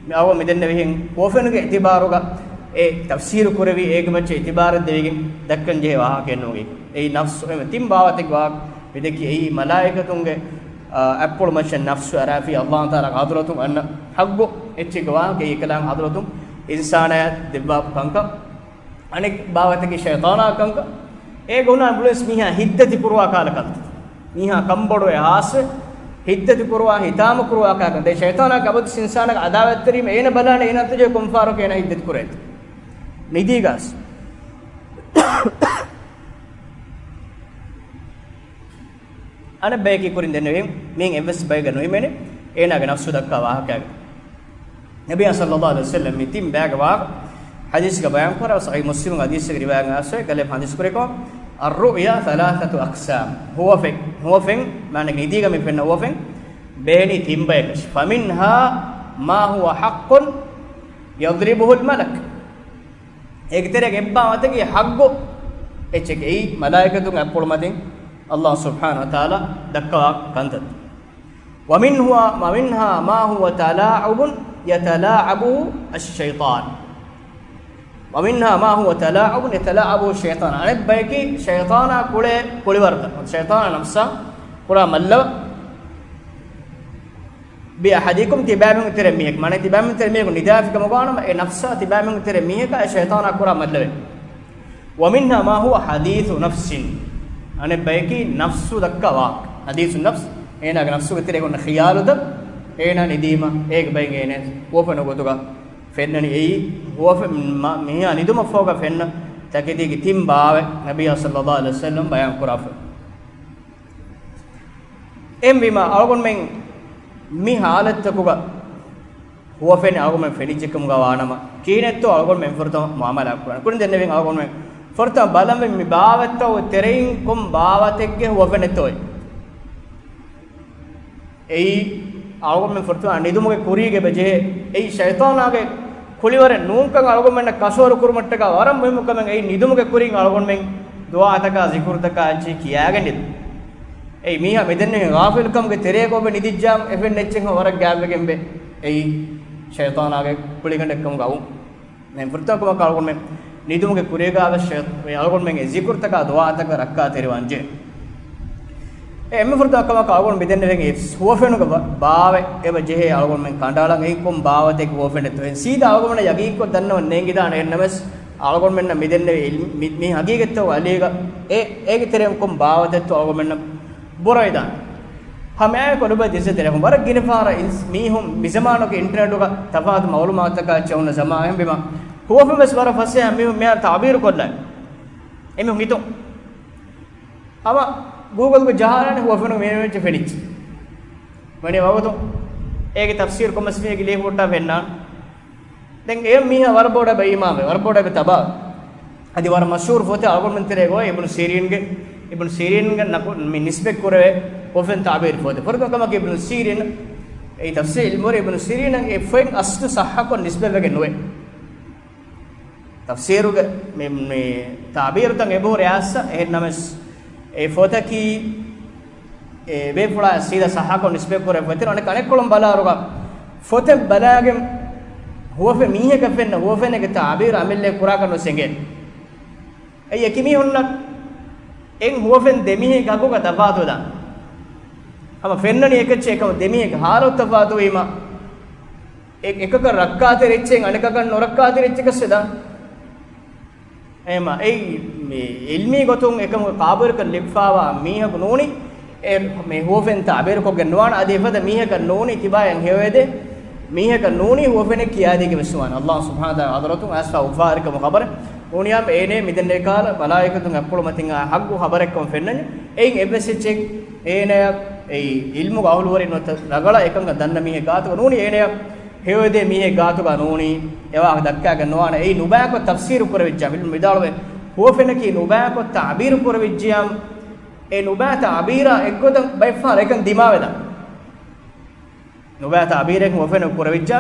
މި އަޅުގަނޑު މިދެންނެވިހެން ހުވަފެނުގެ އިޢުތިބާރުގަ އެ ތަފްސީރު ކުރެވި އެއިގެ މައްޗަށް އިޢުތިބާރެއް ދެވިގެން ދައްކަން ޖެހޭ ވާހަކައެއް ނޫން. އެއީ ނަފްސު އެ ތިން ބާވަތެއްގެ ވާހަކަ މި ދެއްކި. އެއީ މަލާއިކަތުންގެ، އާ، އަތްޕުޅު މައްޗަށް ނަފްސު އަރާފި އައްލާހު ތަޢާލާގެ ޙަޟްރަތުން އަންނަ ޙައްޤު އެއްޗެއްގެ ވާހަކަ. އެއީ އެކަލާނގެ ޙަޟްރަތުން އިންސާނާޔަށް ދެއްވާފަ ކަންކަން. އަނެއް ބާވަތަކީ ޝައިޠާނާ ކަންކަން. އޭގަ ހުންނަ އިބްލީސް މީހާ ހިތްދަތި ކުރުވާ ކަހަލަ ކަންތައް. މީހާ ކަންބޮޑުވެ ހާސްވެ ހިތްދަތި ކުރުވާ، ހިތާމަ ކުރުވާ ކަހަލަ ކަންތައް. ޝައިޠާނާ އަބަދު އިންސާނާގެ ޢަދާވަތްތެރިވީމަ އޭނަ ބަލާނެ އޭނާ ތުޖެ ކޮންފާރަކު އޭނާ ހިތްދަތި ކުރޭތޯ. ނިދީގަސް. އަނެއް ބަޔަކީ ކުރިން ދެންނެވި މީން އެއްވެސް ބައެއްގަ ނުހިމެނޭ އޭނާގެ ނަފްސު ދައްކާ ވާހަކައިގެ. ނަބިއްޔާ ޞައްލައްލާހު ޢަލައިހި ވަސައްލަމް މި ތިން ބައިގެ ވާހަކަ ޙަދީޘްގަ ބަޔާން ކުރާ، ޞަޙީޙު މުސްލިމް ޙަދީޘެއްގެ ރިވާޔަތް އައިސްފައި ގަލޭ ޙަދީޘް ކުރެކޮ، الرؤيا ثلاثة أقسام. ހުވަފެން، ހުވަފެން، މާނަ ނިދީގަ މި ފެންނަ ހުވަފެން ބެހެނީ ތިން ބަޔަކަށް. فمنها ما هو حق يضربه الملك. އޭގެ ތެރޭގެ އެއްބާވަތަކީ ޙައްޤު އެއްޗެކޭ. އެއީ މަލާއިކަތުން އަތްޕުޅު މަތިން އައްލާހު ސުބްޙާނަހު ވަތަޢާލާ ދައްކަވާ ކަންތައް. ومنها، ومنها ما هو تلاعب يتلاعبه الشيطان. ومنها ما هو تلاعب يتلاعبه الشيطان. އަނެއް ބަޔަކީ ޝައިޠާނާ ކުޅޭ ކުޅިވަރުތައް. ޝައިޠާނާ ނަފްސާ ކުރާ މައްލަވަން. بأحدكم، ތިބާމީހުން ތެރެ މީހަކު، މާނަ ތިބާމީހުން ތެރެ މީހަކު ނިދާފި ކަމަށް ވާނަމަ، އެ ނަފްސާ ތިބާމީހުން ތެރެ މީހަކާ އެ ޝައިޠާނާ ކުރާ މައްލަވެ. ومنها ما هو حديث نفس. އަނެއް ބަޔަކީ ނަފްސު ދައްކާ ވާހަކަ. حديث النفس، އޭނާގެ ނަފްސުގެ ތެރޭގަ އޮންނަ ޚިޔާލުތައް އޭނާ ނިދީމަ އޭގެ ބައިން އޭނާ ހުވަފެނު ގޮތުގަ ފެންނަނީ. އެއީ ހުވަފެ-، މަ-، މީހާ ނިދުމަށްފަހުގަ ފެންނަ ތަކެތީގެ ތިން ބާވަތް ނަބިއްޔާ ޞައްލައްލާހު ޢަލައިހި ވަސައްލަމް ބަޔާން ކުރާފަ. އެހެންވީމަ، އަޅުގަނޑުމެން މި ޙާލަތްތަކުގަ ހުވަފެން އަޅުގަނޑުމެން ފެނިއްޖެކަމުގަ ވާނަމަ، ކިހިނެއްތޯ އަޅުގަނޑުމެން ފުރަތަމަ މުޢާމަލާ ކުރަން. ކުރިން ދެންނެވިން އަޅުގަނޑުމެން ފުރަތަމަ ބަލަންވީ މި ބާވަތްތައް ތެރެއިން ކޮން ބާވަތެއްގެ ހުވަފެނެއްތޯއޭ. އެއީ އަޅުގަނޑުމެން ފުރަތަމަ ނިދުމުގެ ކުރީގަ އެބަ ޖެހޭ. އެއީ ޝައިޠާނާގެ ކުޅިވަރެއް ނޫންކަން އަޅުގަނޑުމެންނަށް ކަށަވަރު ކުރުމަށްޓަކާ ވަރަށް މުހިއްމު ކަމެއް. އެއީ ނިދުމުގެ ކުރިން އަޅުގަނޑުމެން ދުޢާތަކާ ޒިކުރުތަކާ އެއްޗެހި ކިޔާގެން ނިދުން. އެއީ މީހާ މިދެންނެވި ޣާފިލްކަމުގެ ތެރޭގަ އެބަ ނިދިއްޖާމަ އެ ފެންނަ އެއްޗެއްހާ ވަރަށް ގާތްވެގެން އެބަ އެއީ ޝައިޠާނާގެ ކުޅިގަނޑެއްކަމުގަ އައުން. އެންމެ ފުރަތަމަ ކަމަކަށް އަޅުގަނޑުމެން ނިދުމުގެ ކުރީގަ އެ އަޅުގަނޑުމެންގެ ޒިކުރުތަކާ ދުޢާތަކަށް ރައްކާތެރިވާންޖެހޭ. އެންމެ ފުރަތަމަ ކަމަކަށް އަޅުގަނޑު މިދެންނެވި އެ ހުވަފެނުގެ ބާ-، ބާވަތް އެބަ ޖެހޭ އަޅުގަނޑުމެން ކަނޑައަޅަން. އެއީ ކޮން ބާވަތެއްގެ ހުވަފެނެއްތޯ. އެ ސީދާ އަޅުގަނޑުމެންނަށް ޔަގީންކޮށް ދަންނަވަން ނޭނގިދާނެ. އެހެންނަމަވެސް އަޅުގަނޑުމެންނަށް މިދެންނެވި އިލް-، މި-، މި ހަގީގަތްތައް އަލީގަ އެ-، އޭގެ ތެރެއިން ކޮން ބާވަތެއްތޯ އަޅުގަނޑުމެންނަށް ބުރަވެދާނެ. ހަމައެކަނި އެބަ ދިސް ދެރަހުން ވަރަށް ގިނަ ފަހަރަށް އިންސް-، މީހުން މިޒަމާނުގެ އިންޓަރނެޓުގަ ތަފާތު މައުލޫމާތުތަކާ އެއްޗެއް ހުންނަ ޒަމާނެއް ހެންވީމަ، ހުވަފެން ވެސް ވަރަށް ފަސޭހަ މީހުން މިހާރު ތަޢުބީރު ކޮށްލާ. އެމީހުން ހިތުން ހަމަ ގޫގަލްގަ ޖަހާލާނެ ހުވަފެނު މޭނުވެއްޗެއް ފެނިއްޖެ. ވަނީ ވަގުތު އޭގެ ތަފްސީރު ކޮންމެސް މީހެއްގެ ލިޔެފަ ހުއްޓާ ފެންނާނެ. ދެން އެ މީހާ ވަރަށް ބޮޑަށް އެބަ އީމާންވޭ، ވަރަށް ބޮޑަށް އެބަ ތަބާވޭ. އަދި ވަރަށް މަޝްހޫރު ފޮތެއް އަޅުގަނޑުމެން ތެރޭގަ އޮތް އިބްނު ސީރީންގެ، އިބްނު ސީރީންގެ ނަކު-، މި ނިސްބަތް ކުރެވޭ ހުވަފެން ތަޢުބީރު ފޮތެއް. ފުރަތަމަ ކަމަކީ އިބްނު ސީރީން، އެ ތަފްސީރު ޢިލްމުވެރި އިބްނު ސީރީނަށް އެ ފޮތް އަސްލު ޞައްޙަކޮށް ނިސްބަތްވެގެން ނުވޭ. ތަފްސީރުގެ މި، މި ތަޢުބީރުތައް އެބަހުރި އާއްސަ، އެހެންނަމަވެސް އެ ފޮތަކީ އެ ބޭފުޅާ ސީދާ ޞައްޙަކޮށް ނިސްބަތް ކުރެވޭ ފޮތެއް. އަނެއް ކަނެއްކޮޅުން ބަލާއިރުގަ ފޮތެއް ބަލާގެން ހުވަފެން މީހަކަށް ފެންނަ ހުވަފެނެއްގެ ތަޢުބީރު އަމިއްލައަށް ކުރާކަށް ނުސެނގޭ. އެއީ އެކި މީހުންނަށް އެއް ހުވަފެން ދެމީހެއްގެ ހައްގުގަ ތަފާތުވެދާނެ. ހަމަ ފެންނަނީ އެކެއްޗެއް، އެކަމަ ދެމީހެއްގެ ހާލަތު ތަފާތުވީމަ، އެ-، އެކަކަށް ރައްކާތެރި އެއްޗެއް އަނެކަކަށް ނުރައްކާތެރި އެއްޗަކަށް ވެދާނެ. އެހެންމަ އެއީ މި ޢިލްމީ ގޮތުން އެކަމުގެ ޤާބިލުކަން ލިބިފައިވާ މީހަކު ނޫނީ، އެ މި ހުވަފެން ތަޢުބީރުކޮށްގެން ނުވާނެ، އަދި އެފަދަ މީހަކަށް ނޫނީ ތިބާޔަށް ހެޔޮއެދޭ މީހަކަށް ނޫނީ ހުވަފެނެއް ކިޔާދީގެން ވެސް ނުވާނެ. ﷲ ސުބްޙާނަހޫ ވަތަޢާލާ ޙަޟްރަތުން އައިސްފާ އުފާވެރިކަމުގެ ޚަބަރެއް ނޫނިއްޔާ އޭނަ މިދެންނެވި ކަހަލަ މަލާއިކަތުން އަތްޕުޅު މަތިން އާ ޙައްޤު ޚަބަރެއްކަމަށް ފެންނަން. އެއިން އެއްވެސް އެއްޗެއް އޭނަޔަށް އެއީ ޢިލްމުގެ އަހުލުވެރިން ނުވަތަ ރަނގަޅަށް އެކަންކަން ދަންނަ މީހެއް ގާތުގަ ނޫނީ އޭނަޔަށް ހެޔޮއެދޭ މީހެއް ގާތުގަ ނޫނީ އެ ވާހަކަ ދައްކާގެން ނުވާނެ. އެއީ ނުބައިކޮށް ތަފްސީރު ކުރެވިއްޖާ، ޢިލްމު ވިދާޅުވޭ، ހުވަފެނަކީ ނުބައިކޮށް ތަޢުބީރު ކުރެވިއްޖިޔާ، އެ ނުބައި ތަޢުބީރާ އެއްގޮތަށް ބައެއްފަހަރަށް އެކަން ދިމާވެދާނެ. ނުބައި ތަޢުބީރެއް ހުވަފެނަށް ކުރެވިއްޖާ،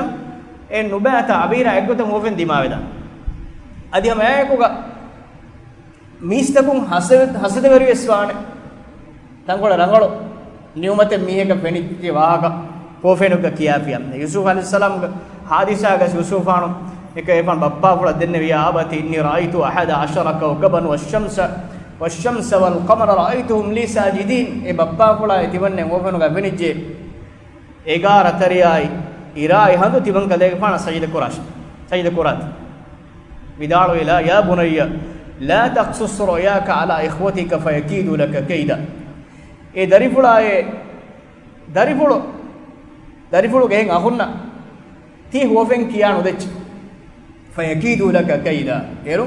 އެ ނުބައި ތަޢުބީރާ އެއްގޮތަށް ހުވަފެން ދިމާވެދާނެ. އަދި ހަމަ އެއާއެކުގަ މީސްތަކުން ހަސަ-، ހަސަދަވެރިވެސް ވާނެ. ތަންކޮޅެއް ރަނގަޅު ނިޢުމަތެއް މީހަކަށް ފެނިއްޖެ ވާހަކަ ހުވަފެނުގަ ކިޔާފިޔާ. ޔޫސުފް ޢަލައިހިއްސަލާމްގެ ޙާދިސާގަ ޔޫސުފާނު އެކަ އެފާން ބައްޕާފުޅަށް ދެންނެވިޔާ، يَا أَبَتِ إِنِّي رَأَيْتُ أَحَدَ عَشَرَ كَوْكَبًا وَالشَّمْسَ، وَالشَّمْسَ وَالْقَمَرَ رَأَيْتُهُمْ لِي سَاجِدِينَ. އޭ ބައްޕާފުޅާ، ތިމަންނެ ހުވަފެނުގަ ފެނިއްޖެ އެގާރަ ތަރިޔާއި އިރާއި ހަނދު ތިމަން ކަލޭގެފާނަށް ސަޖިދަ ކުރާށި، ސަޖިދަ ކުރާތި. ވިދާޅުވިލާ، يَا بُنَيَّ لَا تَقْصُصْ رُؤْيَاكَ عَلَى إِخْوَتِكَ فَيَكِيدُوا لَكَ كَيْدًا. އޭ ދަރިފުޅާއޭ، ދަރިފުޅު، ދަރިފުޅުގެ އެހެން އަޚުންނަށް ތި ހުވަފެން ކިޔާ ނުދެއްޗެ. فَيَكِيدُوا لَكَ كَيْدًا. އޭރު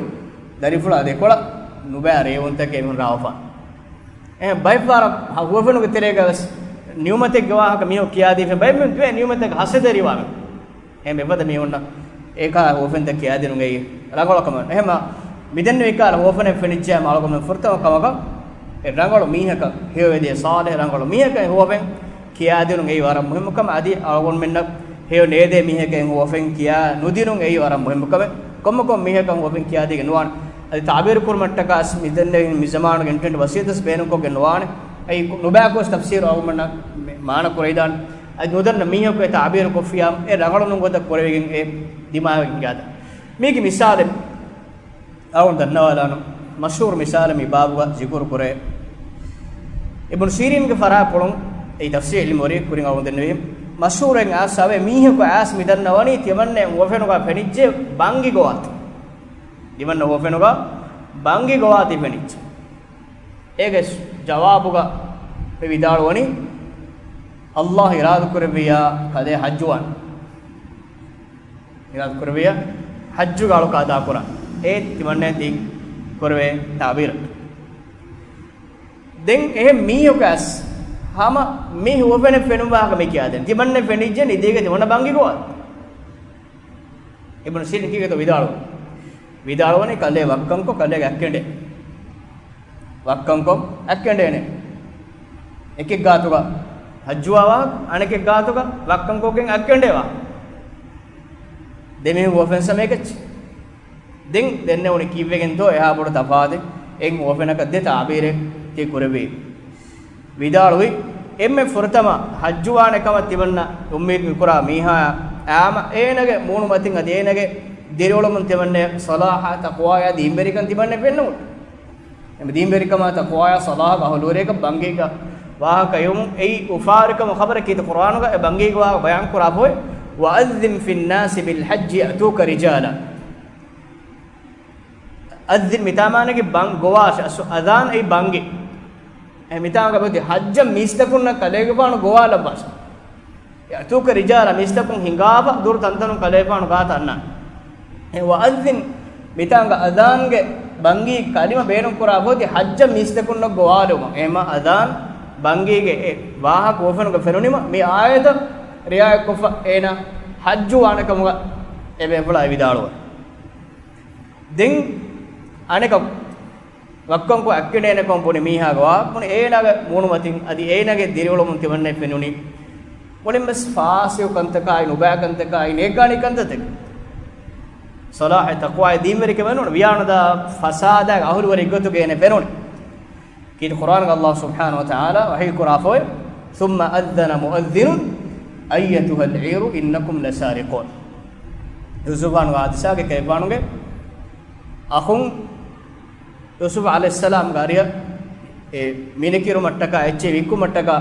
ދަރިފުޅާ ދެކޮޅަށް ނުބައި ރޭވުންތަކެއް އެމީހުން ރާވަފާނެ. އެހެން ބައެއްފަހަރަށް ހުވަފެނުގެ ތެރޭގަ ވެސް ނިޢުމަތެއްގެ ވާހަކަ މީހުން ކިޔާދީފަ ބައެއް މީހުން ދިވެ ނިޢުމަތެއްގެ ހަސަދަވެރިވާ މީހުން. އެހެން އެފަދަ މީހުންނަށް އެކާ ހުވަފެންތައް ކިޔާދިނުން އެއީ ރަނގަޅު ކަމެއް. އެހެންމަ މިދެންނެވި ކަހަލަ ހުވަފެނެއް ފެނިއްޖެ އަޅުގަނޑުމެން ފުރަތަމަ ކަމަކަށް އެ ރަނގަޅު މީހަކަށް ހެޔޮއެދޭ ޞާލިޙު ރަނގަޅު މީހަކަށް އެ ހުވަފެން ކިޔާދިނުން އެއީ ވަރަށް މުހިއްމު ކަމެއް. އަދި އަޅުގަނޑުމެންނަށް ހެޔޮ ނޭދޭ މީހަކަށް ހުވަފެން ކިޔާ ނުދިނުން އެއީ ވަރަށް މުހިއްމު ކަމެއް. ކޮންމެ ކޮން މީހަކަށް ހުވަފެން ކިޔާދީގެން ނުވާނެ. އަދި ތަޢުބީރު ކުރުމަށްޓަކާ މި ދެންނެވި މި ޒަމާނުގެ އިންޓަރނެޓް ވަސީލަތް ވެސް ބޭނުންކޮށްގެން ނުވާނެ. އެއީ ނުބައިކޮށް ތަފްސީރު އަޅުގަނޑުމެންނަށް މާނަ ކުރެވިދާނެ. އަދި ނުދަންނަ މީހަކު އެ ތަޢުބީރު ކޮށްފިޔާ އެ ރަނގަޅު ނޫން ގޮތަށް ކުރެވިގެން އެ ދިމާވެގެން ހިނގާދާނެ. މީގެ މިސާލެއް އަޅުގަނޑު ދަންނަވާލާނަން. މަޝްހޫރު މިސާލެއް މި ބާބުގަ ޒިކުރު ކުރޭ. އިބްނު ސީރީންގެ ފަރާތްޕުޅުން އެއީ ތަފްސީރު ޢިލްމުވެރި ކުރިން އަޅުގަނޑު ދެންނެވީ. މަޝްހޫރެއް އައިސް އަވޭ މީހަކު އައިސް މި ދަންނަވަނީ ތިމަންނެ ހުވަފެނުގަ ފެނިއްޖެ ބަންގި ގޮވާތި. ތިމަންނަ ހުވަފެނުގަ ބަންގި ގޮވާތި ފެނިއްޖެ. އޭގެ ޖަވާބުގަ އެ ވިދާޅުވަނީ، ﷲ އިރާދަ ކުރެއްވިއްޔާ ކަލޭ ޙައްޖުވާން. އިރާދަ ކުރެއްވިއްޔާ ޙައްޖުގެ އަޅުކަން އަދާކުރާން. އޭ ތިމަންނަ ތި ކުރެވޭ ތަޢުބީރަށް. ދެން އެހެން މީހަކު އައިސް ހަމަ މި ހުވަފެނެއް ފެނުން ވާހަކަ މި ކިޔާދޭން. ތިމަންނަ ފެނިއްޖެ ނިދީގެ ތިމަންނަ ބަންގި ގޮވާ. އިބްނު ސީރީން ކީކޭތޯ ވިދާޅުވަނީ؟ ވިދާޅުވަނީ ކަލޭ ވައްކަންކޮށް ކަލޭގެ އަތް ކެނޑޭ. ވައްކަންކޮށް އަތް ކެނޑޭނެ. އެކެއް ގާތުގަ ޙައްޖުވާ ވާހަކަ، އަނެކެއް ގާތުގަ ވައްކަންކޮށްގެން އަތް ކެނޑޭ ވާހަކަ. ދެމީހުން ހުވަފެން ސަމޭކެއްޗެއް. ދެން ދެންނެވުނީ ކީއްވެގެންތޯ އެހާ ބޮޑު ތަފާތެއް އެއް ހުވަފެނަކަށް ދެ ތަޢުބީރެއް ތި ކުރެއްވީ. ވިދާޅުވި، އެންމެ ފުރަތަމަ ޙައްޖުވާނެ ކަމަށް ތިމަންނަ އުއްމީދު ކުރާ މީހާ އާމަ އޭނަގެ މޫނުމަތިން އަދި އޭނަގެ ދިރިއުޅުމުން ތިމަންނަ ޞަލާޙާ ތަޤްވާޔާ ދީންވެރިކަން ތިމަންނަ ފެންނަމުން. އެމަ ދީންވެރިކަމާ ތަޤްވާޔާ ޞަލާޙަކަށް އަހުލުވެރިޔަކަށް ބަންގީގަ ވާހަކަ އިވުމުން އެއީ އުފާވެރިކަމުގެ ޚަބަރެއް. ކީރިތި ޤުރްއާނުގަ އެ ބަންގީގެ ވާހަކަ ބަޔާން ކުރާފައި، وَأَذِّن فِي النَّاسِ بِالْحَجِّ يَأْتُوكَ رِجَالًا. އައްޛިން މިތާ މާނައަކީ ބަން ގޮވާށޭ. އަސް-، އަޒާން އެއީ ބަންގި. އެ މިތާނގަ ބޮތި ޙައްޖަށް މީސްތަކުންނަށް ކަލޭގެފާނު ގޮވާލައްވާށޭ. يَأْتُوكَ رِجَالًا، މީސްތަކުން ހިނގާފަ ދުރު ތަންތަނުން ކަލޭގެފާނު ގާތަށް އަންނާނެ. އެ ވައައްޒިން މިތާނގަ އަޒާންގެ ބަންގީ ކަލިމަ ބޭނުން ކުރާ ބޮތި ޙައްޖަށް މީސްތަކުންނަށް ގޮވާލުމަށް. އެހެމަ އަޒާން ބަންގީގެ އެ ވާހަކަ ހުވަފެނުގަ ފެނުނީމަ މި އާޔަތަށް ރިޢާޔަތްކޮށްފަ އޭނާ ޙައްޖު ވާނެ ކަމުގަ އެބޭފުޅާ ވިދާޅުވަނީ. ދެން އަނެކަކު ވައްކަންކޮށް އަތްކެނޑޭނެކަމަށް ބުނި މީހާގެ ވާހަކަ ބުނި އޭނާގެ މޫނުމަތިން އަދި އޭނާގެ ދިރިއުޅުމުން ތިމަންނަ ފެނުނީ މުޅިންވެސް ފާސިޤު ކަންތަކާއި ނުބައި ކަންތަކާއި ނޭއްގާނީ ކަންތައްތަކެއް. ޞަލާޙެއް ތަޤްވާއެއް ދީންވެރިކަމެއް ނޫން، ވިޔާނުދާ ފަސާދާގެ އަހުލުވެރި އެއްގޮތުގައި އޭނަ ފެނުނީ. ކީރިތި ޤުރްއާނުގަ ﷲ ސުބްޙާނަހޫ ވަތަޢާލާ ވަޙީ ކުރާފައި، ثُمَّ أَذَّنَ مُؤَذِّنٌ أَيَّتُهَا الْعِيرُ إِنَّكُمْ لَسَارِقُونَ. ޔޫސުފާނުގެ ޙާދިސާގެ ކަލޭގެފާނުގެ އަޚުން ޔޫސުފް ޢަލައިހިއްސަލާމްގެ އަރިއަށް އެ މިނިކިރުމަށްޓަކާ އެއްޗެއް ވިއްކުމަށްޓަކާ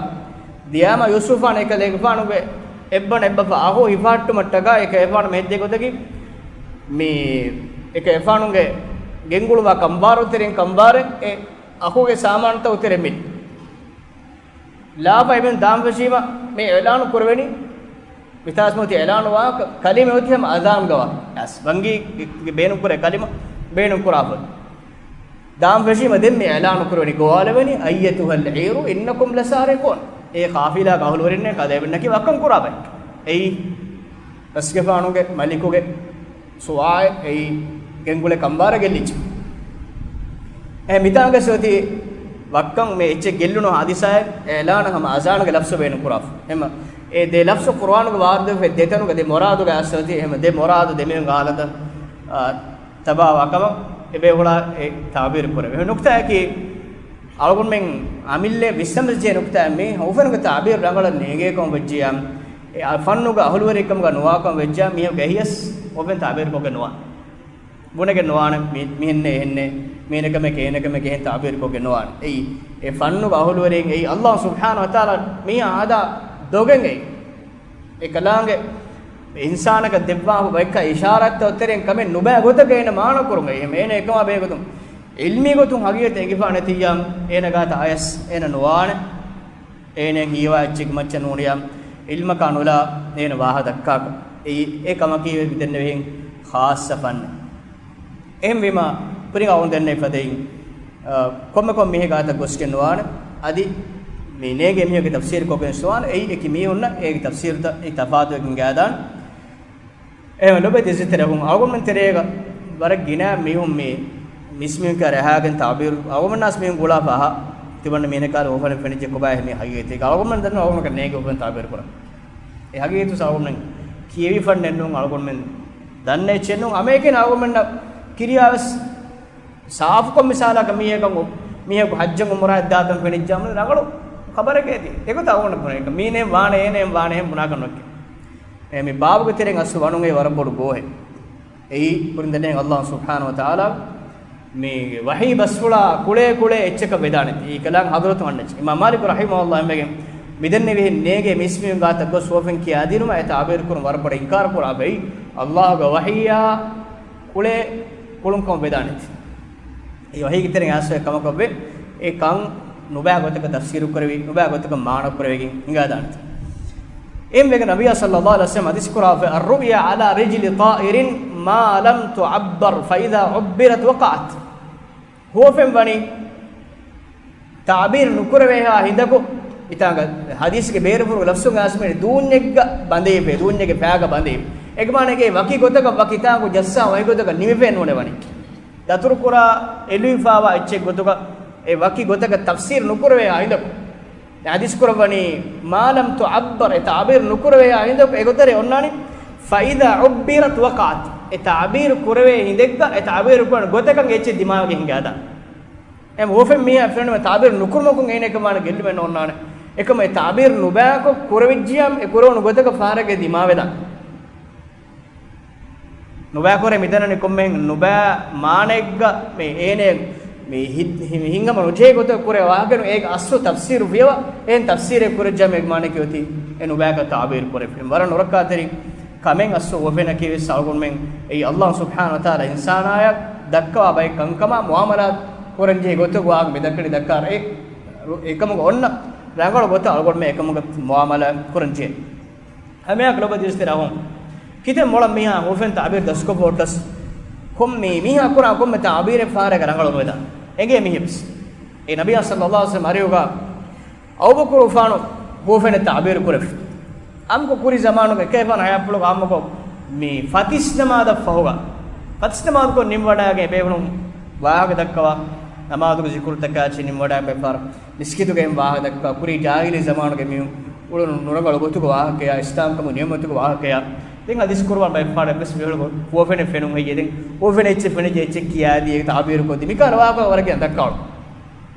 ދިޔާމަ، ޔޫސުފާނު އެކަލޭގެފާނުގެ އެއްބަނޑު އެއްބަފާ އަޚު ހިފަހައްޓުމަށްޓަކާ އެކަލޭގެފާނު މެހެއްދޭ ގޮތަކީ މި އެކަލޭގެފާނުގެ ގެންގުޅުވާ ކަނބާރު ތެރެއިން ކަނބާރެއް އެ އަޚުގެ ސާމާނުތައް އުތެރެ މި ލާފަ އެމެން ދާން ފެށީމަ މި އިޢުލާނު ކުރެވެނީ، މިތާސް މި އޮތީ އިޢުލާނު ވާހަކަ ކަލިމަ އޮތީ ހަމަ އަޒާންގަ ވާ. އަސް ވަންގީ ބޭނުން ކުރޭ ކަލިމަ ބޭނުން ކުރާފަ. ދާން ފެށީމަ ދެން މި އިޢުލާނު ކުރެވެނީ، ގޮވާލެވެނީ، أيتها العير إنكم لسارقون. އޭ ޤާފިލާގެ އަހުލުވެރިންނޭ، ކަލޭމެންނަކީ ވައްކަން ކުރާ ބައެއް. އެއީ ރަސްގެފާނުގެ މަލިކުގެ ސުވާއެއް އެއީ ގެންގުޅޭ ކަނބާރަށް ގެއްލިއްޖެ. އެ މިތާނގަސް އޮތީ ވައްކަން މި އެއްޗެއް ގެއްލުނު ހާދިސާއެއް އިޢުލާނަށް ހަމަ އަޒާނުގެ ލަފްޒު ބޭނުން ކުރާފަ. އެހެންމަ އެ ދެ ލަފްޒު ޤުރުއާނުގަ ވާރިދުވެފަ ދެތަނުގަ ދެ މުރާދުގެ އަސްލު އޮތީ އެހެންމަ ދެ މުރާދު ދެމީހުން ހާލަތަށް، އާ، ތަބާވާ ކަމަށް އެބޭފުޅާ އެ ތަޢުބީރު ކުރެވޭ. އެ ނުކްތާއަކީ އަޅުގަނޑުމެން އަމިއްލަ ވިސްނަންޖެހޭ ނުކްތާއެއް މީ، ހުވަފެނުގެ ތަޢުބީރު ރަނގަޅަށް ނޭނގޭކަމަށް ވެއްޖިއްޔާ، އެ ފަންނުގަ އަހުލުވެރިކަމުގަ ނުވާކަމަށް ވެއްޖިއްޔާ، މީހަކު އެހިޔަސް ހުވަފެން ތަޢުބީރު ކޮށްގެން ނުވާނެ. ބުނެގެން ނުވާނެ، މި-، މިހެންނޭ އެހެންނޭ، މީނަކަމެކޭ އޭނަކަމެކޭ އެހެން ތަޢުބީރު ކޮށްގެން ނުވާނެ. އެއީ، އެ ފަންނުގަ އަހުލުވެރިން އެއީ ﷲ ސުބްޙާނަހޫ ވަތަޢާލާ މީހާ ހަދާ ދޮގެއް އެއީ. އެކަލާނގެ އިންސާނަކަށް ދެއްވާ ބައެއްކާ އިޝާރާތްތައް އޮތްތެރެއިން ކަމެއް ނުބައި ގޮތަކަށް އޭނަ މާނަ ކުރުން އެއީ. އޭނަ އެކަމާ ބެހޭގޮތުން ޢިލްމީ ގޮތުން ހަގީގަތަށް އެނގިފާ ނެތިއްޔާ، އޭނަ ގާތަށް އަޔަސް އޭނަ ނުވާނެ. އޭނަ ހީވާ އެއްޗެއްގެ މައްޗަށް ނޫނިއްޔާ، ޢިލްމަކާ ނުލާ އޭނަ ވާހަކަ ދައްކާކަށް. އެއީ އެ ކަމަކީ މިދެންނެވިހެން ޚާއްޞަ ފަންނެއް. އެހެންވީމާ، ކުރިން އަޅުގަނޑު ދެންނެވި ފަދައިން، އަ، ކޮންމެ ކޮން މީހެއް ގާތަށް ގޮސްގެން ނުވާނެ. އަދި މި ނޭނގޭ މީހެއްގެ ތަފްސީރު ކޮށްގެން ނުވާނެ. އެއީ އެކި މީހުންނަށް އޭގެ ތަފްސީރުތައް އެއީ ތަފާތުވެގެން ގާދާން. އެހެން ލޮބެތި އިއްޒަތްތެރި އަޚުން، އަޅުގަނޑުމެން ތެރޭގަ ވަރަށް ގިނަ މީހުން މި މިސްމީހުން ކިޔާ ރެހާގެން ތަޢުބީރު، އަޅުގަނޑުމެންނާސް މީހުން ގުޅާފަ އަހާ، ތިމަންނަ މީހަކާ ހުވަފެނެއް ފެނިއްޖެ ކޮބާ މީ ހަގީގަތީގަ؟ އަޅުގަނޑުމެން ދަންނަ އަޅުގަނޑަކަށް ނޭނގެ ހުވަފެން ތަޢުބީރު ކުރަން. އެ ހަގީގަތު އަޅުގަނޑުމެން ކިޔެވިފަންނެއްނޫން، އަޅުގަނޑުމެން ދަންނަ އެއްޗެއްނޫން. އަމައެކެން އަޅުގަނޑުމެންނަށް ކިރިޔާވެސް ސާފުކޮށް މިސާލަކަށް މީހަކަށް މީހަކު ޙައްޖަށް ޢުމްރާއަށް ދާތަން ފެނިއްޖާމު ރަނގަޅު ޚަބަރެކޭ ތި. އެގޮތަށް އަޅުގަނޑަށް ބުނެ އެކަން މީނޭ ވާނެ އޭނޭ ވާނެ އެހެން ބުނާކަށް ނުވެއްކެ. އެ މި ބާބުގެ ތެރެއިން އަސްލު ވަނުން އެއީ ވަރަށް ބޮޑު ގޯހެއް. އެއީ ކުރިން ދެންނެވި ﷲ ސުބްޙާނަހޫ ވަތަޢާލާ މި ވަޙީ ބަސްފުޅާ ކުޅޭ ކުޅޭ އެއްޗަކަށް ވެދާނެތީ. އެއީ ކަލާނގެ ޙަޟްރަތު އަންނަ އެއްޗެއް. އިމާމް މާލިކު ރަޙިމަހުﷲ އެންމެގެން މިދެންނެވިހެން ނޭނގޭ މިސްމީހުން ގާތަށް ގޮސް ހުވަފެން ކިޔާދިނުމަށް އެ ތަޢުބީރު ކުރުން ވަރަށް ބޮޑަށް އިންކާރު ކުރާ ބައި ﷲގެ ވަޙީއާ ކުޅޭ ކުޅުންކަމަށް ވެދާނެތީ. އެ ވަޙީގެ ތެރެއިން އައިސްފައި ކަމަކަށްވެ، އެ ކަން ނުބައި ގޮތަކަށް ތަފްސީރު ކުރެވި، ނުބައި ގޮތަކަށް މާނަ ކުރެވިގެން ހިނގާދާނެތީ. އެހެންވެގެން ނަބިއްޔާ ޞައްލައްލާހު ޢަލައިހި ވަސައްލަމަ ޙަދީޘް ކުރާފަ، الرؤيا على رجل طائر ما لم تعبر فإذا عبرت وقعت. ހުވަފެން ވަނީ ތަޢުބީރު ނުކުރެވޭހާ ހިނދަކު، މިތާނގަ ޙަދީޘްގެ ބޭރުފުރުގެ ލަފްޒުން އައިސްމެން ދޫންޏެއްގަ ބަނދެވިފަ، ދޫންޏެއްގެ ފައިގަ ބަނދެވި. އޭގެ މާނައަކީ ވަކި ގޮތަކަށް ވަކި ތާނގު ޖައްސާ ވަކި ގޮތަކަށް ނިމިފައެއް ނޫނޭ ވަނީ. ދަތުރުކުރާ އެލުވިފާވާ އެއްޗެއް ގޮތުގަ އެ ވަކި ގޮތަކަށް ތަފްސީރު ނުކުރެވޭ އާ ހިނދަކު. އެ ޙަދީޘް ކުރައްވަނީ، ما لم تعبر، އެ ތަޢުބީރު ނުކުރެވޭ އާ ހިނދަކު އެ ގޮތަށް އޮންނާނީ، فإذا عبرت وقعت، އެ ތަޢުބީރު ކުރެވޭ ހިނދެއްގަ އެ ތަޢުބީރު ކުރަން ގޮތަކަށް އެއްޗެއް ދިމާވެގެން ހިނގާދާނެ. އެ ހުވަފެން މީހާ ފެނުމަށް ތަޢުބީރު ނުކުރުމަކުން އޭނަ އެކަމާނަ ގެއްލުމެއް ނޯންނާނެ. އެކަމަ އެ ތަޢުބީރު ނުބައިކޮށް ކުރެވިއްޖިޔާ އެ ކުރެވުނު ގޮތަކަށް ފަހަރެއްގަ ދިމާވެދާނެ. ނުބައިކުރޭ މިދަންނަނީ ކޮންމެހެން ނުބައި މާނައެއްގަ މި އޭނަ މި ހި-، ހި-، ހިނގަމަ ނުޖެހޭ ގޮތަށް ކުރޭ ވާހަކައެއް ނޫން. އޭގެ އަސްލު ތަފްސީރު ފިޔަވާ، އެހެން ތަފްސީރެއް ކުރައްޖާ އޭގެ މާނައަކީ އޮތީ އެ ނުބައިކަށް ތަޢުބީރު ކުރެވި. ވަރަށް ނުރައްކާތެރި ކަމެއް އަސްލު ހުވަފެނަކީ ވެސް އަޅުގަނޑުމެން އެއީ ﷲ ސުބްޙާނަހޫ ވަތަޢާލާ އިންސާނާޔަށް ދައްކަވާ ބައެއް ކަންކަމާ މުޢާމަލާތު ކުރަންޖެހޭ ގޮތުގެ ވާހަކަ މި ދައްކަނީ ދައްކާ އެ-، އެކަމުގަ އޮންނަ ރަނގަޅު ގޮތަށް އަޅުގަނޑުމެން އެކަމުގަ މުޢާމަލާތު ކުރަންޖެހޭ. ހަމައެއާއެކު ލޮބުވެތި އިއްޒަތްތެރި އަޚުން، ކިތަން މޮޅަށް މީހާ ހުވަފެން ތަޢުބީރު ދަސްކޮށްފަ ހުއްޓަސް، ކޮން މީ-، މީހާ ކުރާ ކޮންމެ ތަޢުބީރެއް ފަހަރެއްގަ ރަނގަޅު ނުވެދާނެ. އެނގޭ މީހެއް ވެސް. އެ ނަބިއްޔާ ޞައްލައްލާހު ޢަލައިހި ވަސައްލަމަ އަރިހުގަ އަބޫބަކުރު ގަފާރު ހުވަފެނެއް ތަޢުބީރު ކުރެފި. އާއްމުކޮށް ކުރީ ޒަމާނުގަ އެކަލޭގެފާނު ޙަޔާތްޕުޅުގަ އާއްމުކޮށް މި ފަތިސް ނަމާދަށް ފަހުގަ، ފަތިސް ނަމާދުކޮށް ނިންމަވަޑައިގެން އެބޭފުޅުން ވާހަކަ ދައްކަވާ، ނަމާދުގެ ޒިކުރުތަކާ ޗި ނިންމަވަޑައިގެން ބައެއްފަހަރު މިސްކިތުގައި ވާހަކަ ދައްކާ، ކުރީ ޖާހިލީ ޒަމާނުގެ މީހުން އުޅުނު ނުރަނގަޅު ގޮތުގެ ވާހަކަޔާ، އިސްލާމްކަމުގެ ނިޢުމަތުގެ ވާހަކަޔާ، ދެން ޙަދީޘް ކުރުވާ ބައެއްފަހަރު އެއްވެސް މީހަކު ހުވަފެނެއް ފެނުން ހެއްޔޭ، ދެން ހުވަފެނެއް އެއްޗެއް ފެނިއްޖެ އެއްޗެއް ކިޔާދީ އޭގެ ތަޢުބީރު ކޮށްދީ މިކަހަލަ ވާހަކަ ވަރަށް ގިނަ ދައްކާ އުޅުނު.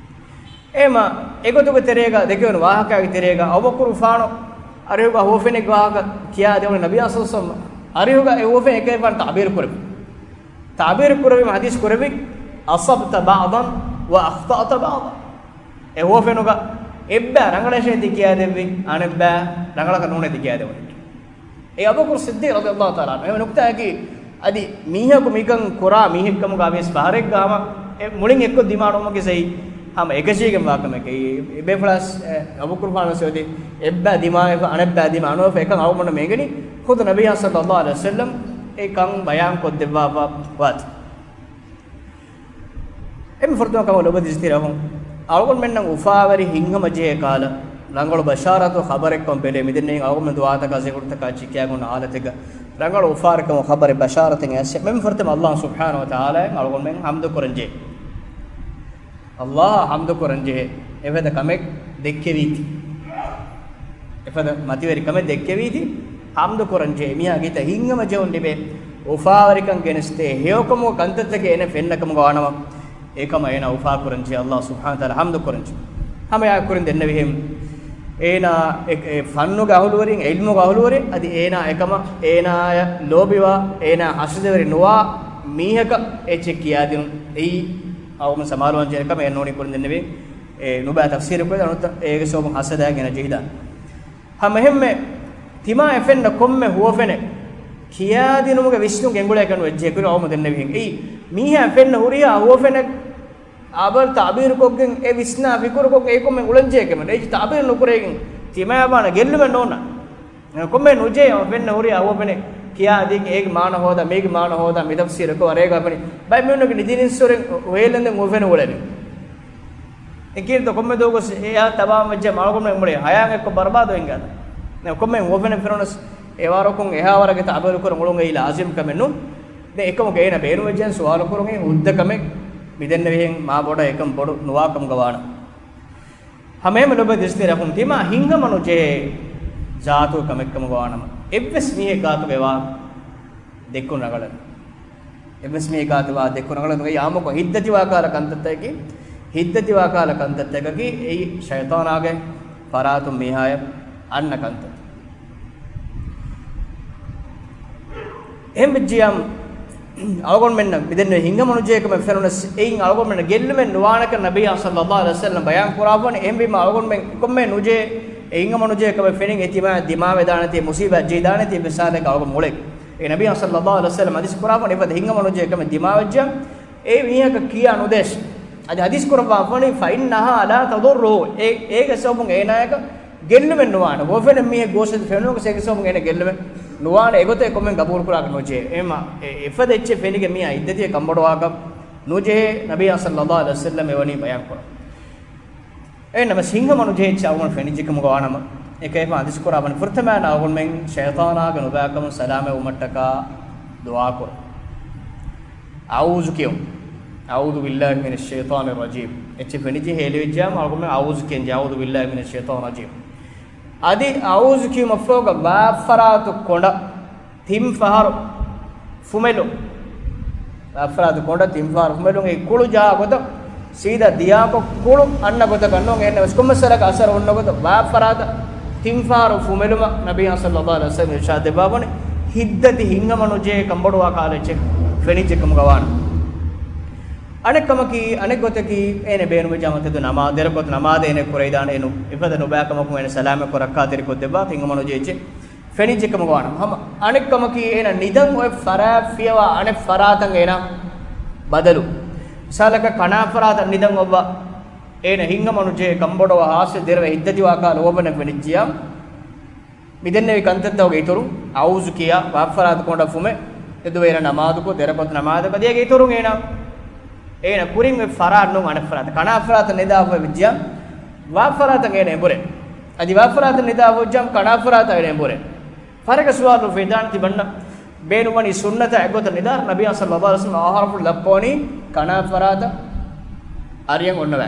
އެހެންމަ އެގޮތުގެ ތެރޭގަ ދެކެވުނު ވާހަކައިގެ ތެރޭގަ އަބޫބަކުރު ގަފާރު އަރިހުގަ ހުވަފެނެއްގެ ވާހަކަ ކިޔާދެވުނު ނަބިއްޔާ ޞައްލައްލާހު ޢަލައިހި ވަސައްލަމަ އަރިހުގަ އެ ހުވަފެން އެކަލޭގެފާނު ތަޢުބީރު ކުރެއްވި. ތަޢުބީރު ކުރެއްވީމަ ޙަދީޘް ކުރެއްވީ، أصبت بعضا وأخطأت بعضا. އެ ހުވަފެނުގަ އެއްބައި ރަނގަޅަށޭ ތި ކިޔާދެއްވީ، އަނެއްބައި ރަނގަޅަކަށް ނޫނޭ ތި ކިޔާދެވުނީ. އެ އަބޫބަކުރު ޞިއްދީޤް ރަޟިޔަﷲ ތަޢާލާ ޢަންހު. އެ ނުކްތާއަކީ، އަދި މީހަކު މިކަން ކުރާ މީހެއްކަމުގަ ވިޔަސް ފަހަރެއްގަ ހަމަ އެ މުޅިން އެއްކޮށް ދިމާނުވުމަކީ ސައި ހަމަ އެކަށީގެން ވާ ކަމެކޭ. އެ ބޭފުޅާސް، އެ، އަބޫބަކުރު ފާނަސް އޮތީ އެއްބައި ދިމާވެފަ، އަނެއްބައި ދިމާ ނުވެފަ، އެކަން އަޅުގަނޑު މޭގެނި ޚުދު ނަބިއްޔާ ޞައްލައްލާހު ޢަލައިހި ވަސައްލަމް އެކަން ބަޔާން ކޮށްދެއްވާފަ ވާތީ. އެންމެ ފުރަތަމަ ކަމަށް ލޮބުވެތި ދިރިއުޅުން، އަޅުގަނޑުމެންނަށް އުފާވެރި ހިތްހަމަޖެހޭ ކަހަލަ، ރަނގަޅު ބަޝާރަތު ޚަބަރެއްކަމަށް ބެލޭ. މިދެންނެވި އަޅުގަނޑުމެން ދުޢާތަކާ ޒިކުރުތަކާ ޗިކިޔާ ގުނަ ހާލަތެއްގަ ރަނގަޅު އުފާވެރިކަމުގެ ޚަބަރެއް ބަޝާރަތެއް އައިސް، މެން ފުރަތަމަ އައްލާހު ސުބްޙާނަހު ވަތަޢާލާއަށް އަޅުގަނޑުމެން ޙަމްދު ކުރަންޖެހޭ. އައްލާހަށް ޙަމްދު ކުރަންޖެހޭ. އެފަދަ ކަމެއް ދެއްކެވީތީ. އެފަދަ މަތިވެރި ކަމެއް ދެއްކެވީތީ. ޙަމްދު ކުރަންޖެހޭ. މީހާ ގެތައް ހިތްހަމަޖެހުން ލިބޭ އުފާވެރިކަން ގެނެސްދޭ ހެޔޮކަމުގެ ކަންތައްތަކެއް އޭނަ ފެންނަ ކަމުގަ ވާނަމަ، އެކަމަށް އޭނާ އުފާކުރަންޖެހޭ، އައްލާހު ސުބްޙާނަހު ވަތަޢާލާ ޙަމްދު ކުރަންޖެހޭ. ހަމަ އެއާ ކުރިން ދެންނެވިހެން، އޭނާ އެ، އެ ފަންނުގެ އަހުލުވެރިން، ޢިލްމުގެ އަހުލުވެރިން، އަދި އޭނާ އެކަމަށް އޭނާއަށް ލޯބިވާ، އޭނާ ޙަސަދަވެރި ނުވާ މީހަކަށް އެއްޗެއް ކިޔާދިނުން. އެއީ އަޅުގަނޑު ސަމާލުވާންޖެހޭ ކަމެއް ނޫނީ ކުރިން ދެންނެވި. އެ ނުބައި ތަފްސީރު ކުރެ އަނުތަ އޭގެ ސަބަބުން ހަސަދައިގެން ޖެހިދާނެ. ހަމަ އެހެންމެ ތިމާ އެ ފެންނަ ކޮންމެ ހުވަފެނެއް ކިޔާދިނުމުގެ ވިސްނުން ގެންގުޅޭކަން ވެއްޖެ ކުރި އަޅުގަނޑު ދެންނެވިހެން. އެއީ މީހާ ފެންނަ ހުރިހާ ހުވަފެނެއް އާބަލް ތަޢުބީރުކޮށްގެން އެ ވިސްނާ ފިކުރުކޮށް އެ ކޮންމެ އުޅެންޖެހޭ ކަމެއް. އެއްޗެއް ތަޢުބީރު ނުކުރެވިގެން ތިމާ ވާނަ ގެއްލުމެއް ނޯންނާނެ. ކޮންމެ ނުޖެހޭ ފެންނަ ހުރި އަހުވަފެނެއް ކިޔާދީގެން އޭގެ މާނަ ހޯދާ، މީގެ މާނަ ހޯދާ، މި ތަފްސީރަކު އަރޭގާ ފެނި. ބައެއް މީހުންނަކީ ނިދި ނިންސުރެން އު-، އުހޭލެންދެން އުފެނި އުޅެނީ. އެކީރިތަ ކޮންމެ ދުވަހަކު އެއާ ތަބާން ވެއްޖެ އަޅުގަނޑުމެން އުޅޭ ހަޔާން އެއްކޮށް ބަރުބާދު އިނގާތަ؟ ދެން ކޮންމެ ހުވަފެނެއް ފެނުނަސް އެވާރަކުން އެހާ ވަރަކަށް ތަޢުބީރު ކުރަން އުޅުން އެއީ ލާޒިމް ކަމެއް ނޫން. ދެން އެކަމަކު އޭނަ ބޭނުންވެއްޖެ ސުވާލު ކުރުން އެއީ ހުއްދަ ކަމެއް. މި ދެންނެވިހެން މާ ބޮޑަށް އެކަން ބޮޑު ނުވާ ކަމުގަ ވާނަމަ. ހަމައެހެންމެ ލޮބުވެތި ދިރިއުޅުން ތިމާ ހިތްހަމަނުޖެހޭ ޒާތު ކަމެއްކަމުގަ ވާނަމަ، އެއްވެސް މީހެއް ގާތުގައިވާ ދެއްކުން ރަނގަޅަށް. އެއްވެސް މީހެއް ގާތުގައިވާ ދެއްކުން ރަނގަޅަށް ނުވޭ. އާއްމުކޮށް ހިތްދަތިވާ ކަހަލަ ކަންތައްތަކަކީ، ހިތްދަތިވާ ކަހަލަ ކަންތައްތަކަކީ އެއީ ޝައިޠާނާގެ ފަރާތުން މީހާޔަށް އަންނަ ކަންތައް. އެހެން ވެއްޖިޔާ އަޅުގަނޑުމެންނަށް މިދެންނެވި ހިތްހަމަނުޖެހޭ ކަމެއް ފެނުނަސް، އެއިން އަޅުގަނޑުމެންނަށް ގެއްލުމެއް ނުވާނެކަން ނަބިއްޔާ ޞައްލައްލާހު ޢަލައިހި ވަސައްލަމް ބަޔާން ކުރާފަން. އެހެންވީމަ އަޅުގަނޑުމެން ކޮންމެ ނުޖެހޭ ހިތްހަމަނުޖެހޭ ކަމެއް ފެނިން އެ ތިމާ ދިމާވެދާނެތީ، މުޞީބާތް ޖެހިދާނެތީ އެއްވެސް ހާލެއްގަ އަޅުގަނޑު އުޅޭ. އެ ނަބިއްޔާ ޞައްލައްލާހު ޢަލައިހި ވަސައްލަމް ޙަދީޘް ކުރާފަން އެފަދަ ހިތްހަމަނުޖެހޭ ކަމެއް ދިމާވެއްޖެ އެ މީހަކަށް ކިޔާ ނުދޭށޭ. އަދި ޙަދީޘް ކުރައްވާފަނީ، "فإنها لا تضره." އޭ، އޭގެ ސަބަބުން އޭނާޔަކަށް ގެއްލުމެއް ނުވާނެ. ހުވަފެނެއް މީހެއް ގޯސްވެތި ފެނުނުގެ އޭގެ ސަބަބުން އޭނަ ގެއްލުމެއް ނުވާނެ. އެގޮތަށް ކޮންމެ ގަބޫލު ކުރާކަށް ނުޖެހޭ. އެހެންމަ އެ، އެފަދަ އެއްޗެއް ފެނިގެން މީހާ ހިތްދަތިއެއް ކަންބޮޑުވާކަށް ނުޖެހޭ. ނަބިއްޔާ ޞައްލައްލާހު ޢަލައިހި ވަސައްލަމް އެވަނީ ބަޔާން ކުރަން. އެހެންނަމަވެސް ހިތްހަމަނުޖެހޭ އެއްޗެއް އަޅުގަނޑު ފެނިއްޖެ ކަމުގަ ވާނަމަ، އެކަލޭގެފާނު ޙަދީޘް ކުރާ ބަނި ފުރަތަމައިން އަޅުގަނޑުމެން ޝައިޠާނާގެ ނުބައިކަމުން ސަލާމަތްވުމަށްޓަކާ ދުޢާ ކުރުން. އަޢޫޛު ކިޔުން. "أعوذ بالله من الشيطان الرجيم." އެއްޗެއް ފެނިއްޖެ ހޭލިވެއްޖެޔާމަ އަޅުގަނޑުމެން އަޢޫޛު ކިޔަންޖެހޭ، "أعوذ بالله من الشيطان الرجيم." އަދި އަޢޫޛު ކިޔުމަށްފަހުގަ ބާފަރާތު ކޮނޑަށް ތިން ފަހަރު ފުމެލުން. ބާފަރާތު ކޮނޑަށް ތިން ފަހަރު ފުމެލުން. އެ ކުޅު ޖާ ގޮތަށް ސީދާ ދިޔާކޮށް ކުޅު އަންނަ ގޮތަކަށް ނޫން. އެހެންނަމަވެސް ކޮންމެސް ވަރަކަށް އަސަރު ހުންނަ ގޮތަށް ބާފަރާތަށް ތިން ފަހަރު ފުމެލުމަށް ނަބިއްޔާ ޞައްލައްލާހު ޢަލައިހި ވަސައްލަމް އިރުޝާދު ދެއްވާފަނި. ހިތްދަތި ހިތްހަމަނުޖެހޭ ކަންބޮޑުވާ ކަހަލަ އެއްޗެއް ފެނިއްޖެ ކަމުގަ ވާނަމަ. އަނެއް ކަމަކީ، އަނެއް ގޮތަކީ، އޭނަ ބޭނުމެއްޖެ ތެދު ނަމާ، ދެރަ ގޮތަށް ނަމާދެއް އޭނަ ކުރެވިދާނެ. އެ ނު، އެފަދަ ނުބައިކަމަކުން އޭނަ ސަލާމަތްކޮށް ރައްކާތެރިކޮށްދެއްވާ ހިތްހަމަނުޖެހޭ އެއްޗެއް ފެނިއްޖެ ކަމުގަ ވާނަމަ. ހަމަ އަނެއް ކަމަކީ، އޭނަ ނިދަން އޮތް ފަރާތް ފިޔަވާ އަނެއް ފަރާތަށް އޭނަ ބަދަލު. މިސާލަކަށް ކަނާ ފަރާތަށް ނިދަން އޮއްވާ، އޭނަ ހިތްހަމަނުޖެހޭ ކަންބޮޑުވާ ހާއްސަ ދެރަވެ ހިތްދަތިވާ ކަހަލަ ހުވަފެނެއް ފެނިއްޖިޔާ، މިދެންނެވި ކަންތައްތަކުގެ އިތުރުން އަޢޫޛު ކިޔާ، ބާފަރާތު ކޮނޑަށް ފުމެ، ތެދުވެ އޭނަ ނަމާދުކޮށް، ދެރަ ގޮތަށް ނަމާދަކަށް ދިޔަ އޭގެ އިތުރުން އޭނަ، އޭނަ ކުރިން އޮތް ފަރާތް ނޫން އަނެއް ފަރާތަށް، ކަނާ ފަރާތަށް ނިދާފަ ވެއްޖިޔާ، ބާފަރާތަށް އޭނަ އެނބުރޭ. އަދި ބާފަރާތަށް ނިދާފަ ވެއްޖިޔާ، ކަނާ ފަރާތަށް އޭނަ އެނބުރޭ. ފަހަރެއްގަ ސުވާލު އުފެދާނެ ތިމަންނަ ބޭނުންވަނީ ސުންނަތާ އެގޮތަށް ނިދާން؟ ނަބިއްޔާ ޞައްލައްލާހު ޢަލައިހި ވަސައްލަމް އަވަހާރަފުޅު ލައްކަވަނީ ކަނާ ފަރާތަށް އަރިޔަން އޮންނަވާ.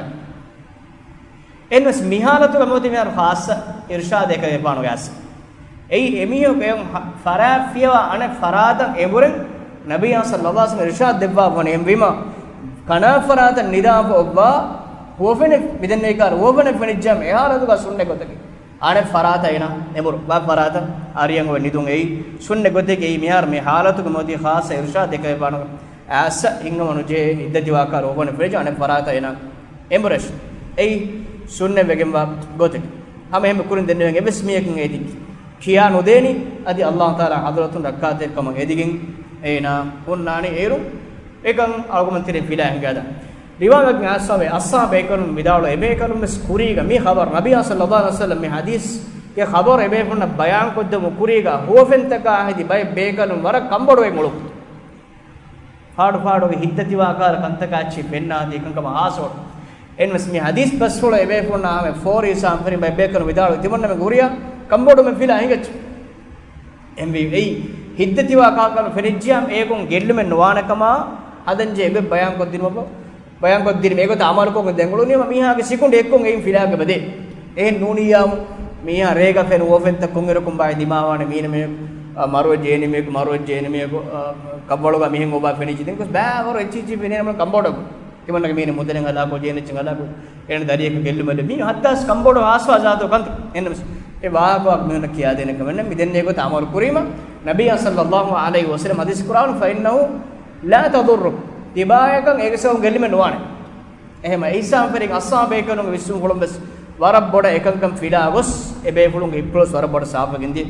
އެހެންވެސް މި ޙާލަތުގަ މިއޮތީ މިހާރު ޚާއްޞަ އިރުޝާދެއް އެކަލޭގެފާނުގެ އައިސް. އެއީ އެމީހަކު އެ ހަ، ފަރާތް ފިޔަވާ އަނެއް ފަރާތަށް އެނބުރެން ނަބިއްޔާ ޞައްލައްލާހު ޢަލައިހި ވަސައްލަމް އިރުޝާދު ދެއްވާފަ ވަނީ. އެހެންވީމަ ކަނާ ފަރާތަށް ނިދާފަ އޮއްވާ ހުވަފެނެއް މިދެންނެވި ކަހަލަ ހުވަފެނެއް ފެނިއްޖާމަ އެ ޙާލަތުގަ ސުންނަތް ގޮތަކީ އަނެއް ފަރާތަށް އޭނަ އެނބުރު، ބާ ފަރާތަށް އަރިޔަން އޮވެ ނިދުން. އެއީ ސުންނަތް ގޮތެކޭ. އެއީ މިހާރު މި ޙާލަތުގަ މިއޮތީ ޚާއްޞަ އިރުޝާދެއް އެކަލޭގެފާނުގެ އައިސް. ހިތްހަމަނުޖެހޭ ހިތްދަތިވާ ކަހަލަ ހުވަފެނެއް ފެނިއްޖެ އަނެއް ފަރާތަށް އޭނަ އެނބުރޭށޭ. އެއީ ސުންނަތް ވެގެންވާ ގޮތެއް. ހަމަ އެހެން ކުރިން ދެންނެވިގެން އެއްވެސް މީހަކު އޭތި ކިޔާ ނުދޭނީ. އަދި އައްލާހު ތަޢާލާ ޙަޟްރަތުން ރައްކާތެރިކަމަށް އެދިގެން އޭނާ ހުންނާނީ އޭރު. އެކަން އަޅުގަނޑުމެން ތެރެއިން ފިލާ ހިނގާދާން. ރިވާވެގެން އައިސްފަވޭ، އައްސާ ބޭކަލުން ވިދާޅު އެބޭކަލުން ވެސް ކުރީގަ މި ޚަބަރު، ނަބިޔާ ޞައްލައްލާހު ޢަލައިހި ވަސައްލަމް މި ޙަދީޘްގެ ޚަބަރު އެބޭފުޅުންނަށް ބަޔާންކޮށްދެމު ކުރީގަ ހުވަފެންތަކާ ހެދި ބައެއް ބޭކަލުން ވަރަށް ކަންބޮޑުވެ އުޅު. ފާޑު ފާޑުގެ ހިތްދަތިވާ ކަހަލަ ކަންތަކާ އެއްޗެއް ފެންނާތީ އެކަންކަމަށް ހާސްވަޑު. އެންމެސް މި ޙަދީޘް ބަސްފުޅު އެބޭފުޅުންނާ ހަމަ ފޯރި ސާމްފަރި ބައެއް ބޭކަލުން ވިދާޅުވި ތިމަންނަމެ ގުރިޔާ ކަންބޮޑުމެ ފިލާ ހިނގައްޗެ. އެންވީ އެއީ ހިތްދަތިވާ ކަހަލަ ފެނިއްޖިޔާ އޭގުން ގެއްލުމެއް ނުވާނެ ކަމާ ހަދަންޖެ އެބަ ބަޔާންކޮށްދިނުމަށް ބަޔާންކޮށްދިނުމަށް އެގޮތަށް އަމަލުކޮށް ދެން އުޅުނީމަ މީހާގެ ސިކުނޑި އެއްކޮށް އެއިން ފިލާގެ ބަދޭ. އެހެން ނޫނިއްޔާމު މީހާ ރޭގަ ފެނު ހުވަފެންތައް ކޮންއިރަކުން ބާއި ދިމާވާނެ މީނަމެއަކު، އަ، މަރުވެއްޖެ އެނިމިއަކު، މަރުވެއްޖެ އެނިމިއަކު، އަ، ކަށްވަޅުގަ މިހެން އޮބާ ފެނިއްޖެ. ދެން ގޮސް ބާވަރު އެއްޗިއްޗި ފެނޭނަމަ ކަންބޮޑަކު. ތިމަންނަގެ މީނަ މުދަލެއް ހަލާކު، ޖޭނެއްޗެއް ހަލާކު. އޭނަ ދަރިއަކަށް ގެއްލުމަށް މީ ހައްދާސް ކަންބޮޑު ހާސްވާ ޒާތު ކަންތައް. އެންނަމަސް އެ ވާހަކަ މީހުންނަށް ކިޔާދޭނެ ކަމެއް ނެތް. މި ދެންނެވި ގޮތަށް އަމަލު ކުރީމަ، ނަބިއްޔާ ޞައްލައްލާހު ޢަލައިހި ވަސައްލަމް ޙަދީޘް ކުރާނު، "فإنه لا تضرك." ތިބާޔަކަށް އޭގެ ސަބަބުން ގެއްލުމެއް ނުވާނެ. އެހެމަ އިސާމް ފެރިން އައްސާ ބޭކަލުންގެ ވިސްނުންފުޅުން ވެސް ވަރަށް ބޮޑަށް އެކަންކަން ފިލާ ގޮސް، އެ ބޭފުޅުންގެ ހިތްޕުޅުސް ވަރަށް ބޮޑަށް ސާފަކިން ދިޔަ.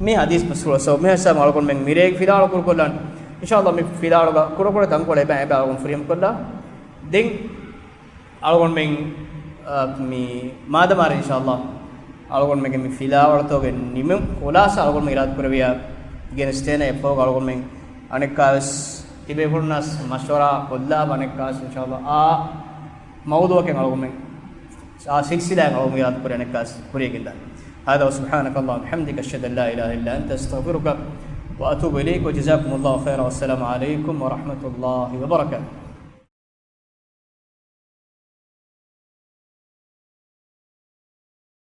މި ޙަދީޘް ބަސްފުޅު ސަބަބު މި ހައްސާ އަޅުގަނޑުމެން މިރޭގެ ފިލާވަޅު ކުރުކޮށްލާން. އިންޝާﷲ މި ފިލާވަޅުގަ ކުޑަކުޑަ ތަންކޮޅެއް އެބަ އެބަ އަޅުގަނޑު ފުރިހަމަކޮށްލާ. ދެން އަޅުގަނޑުމެން، އަ، މި މާދަމާރަ އިންޝާﷲ އަޅުގަނޑުމެންގެ މި ފިލާވަޅުތަކުގެ ނިމުން ޚުލާޞާ އަޅުގަނޑުމެން އިރާދަ ކުރެވިޔާ ގެނެސްދޭނެ. އެއަށްފަހުގަ އަޅުގަނޑުމެން އަނެއްކާވެސް ތިބޭފުޅުންނާސް މަޝްވަރާ ކޮށްލާ އަނެއްކާވެސް އިންޝާﷲ އާ މައުޟޫޢަކަށް އަޅުގަނޑުމެން އާ ސިލްސިލާއަށް އަޅުގަނޑުމެން އިރާދަ ކުރޭ އަނެއްކާވެސް ކުރިޔަށް ގެންދާނެ. هذا وسبحانك اللهم وبحمدك، أشهد أن لا إله إلا أنت، أستغفرك وأتوب إليك، وجزاكم الله خيرا، والسلام عليكم ورحمة الله وبركاته.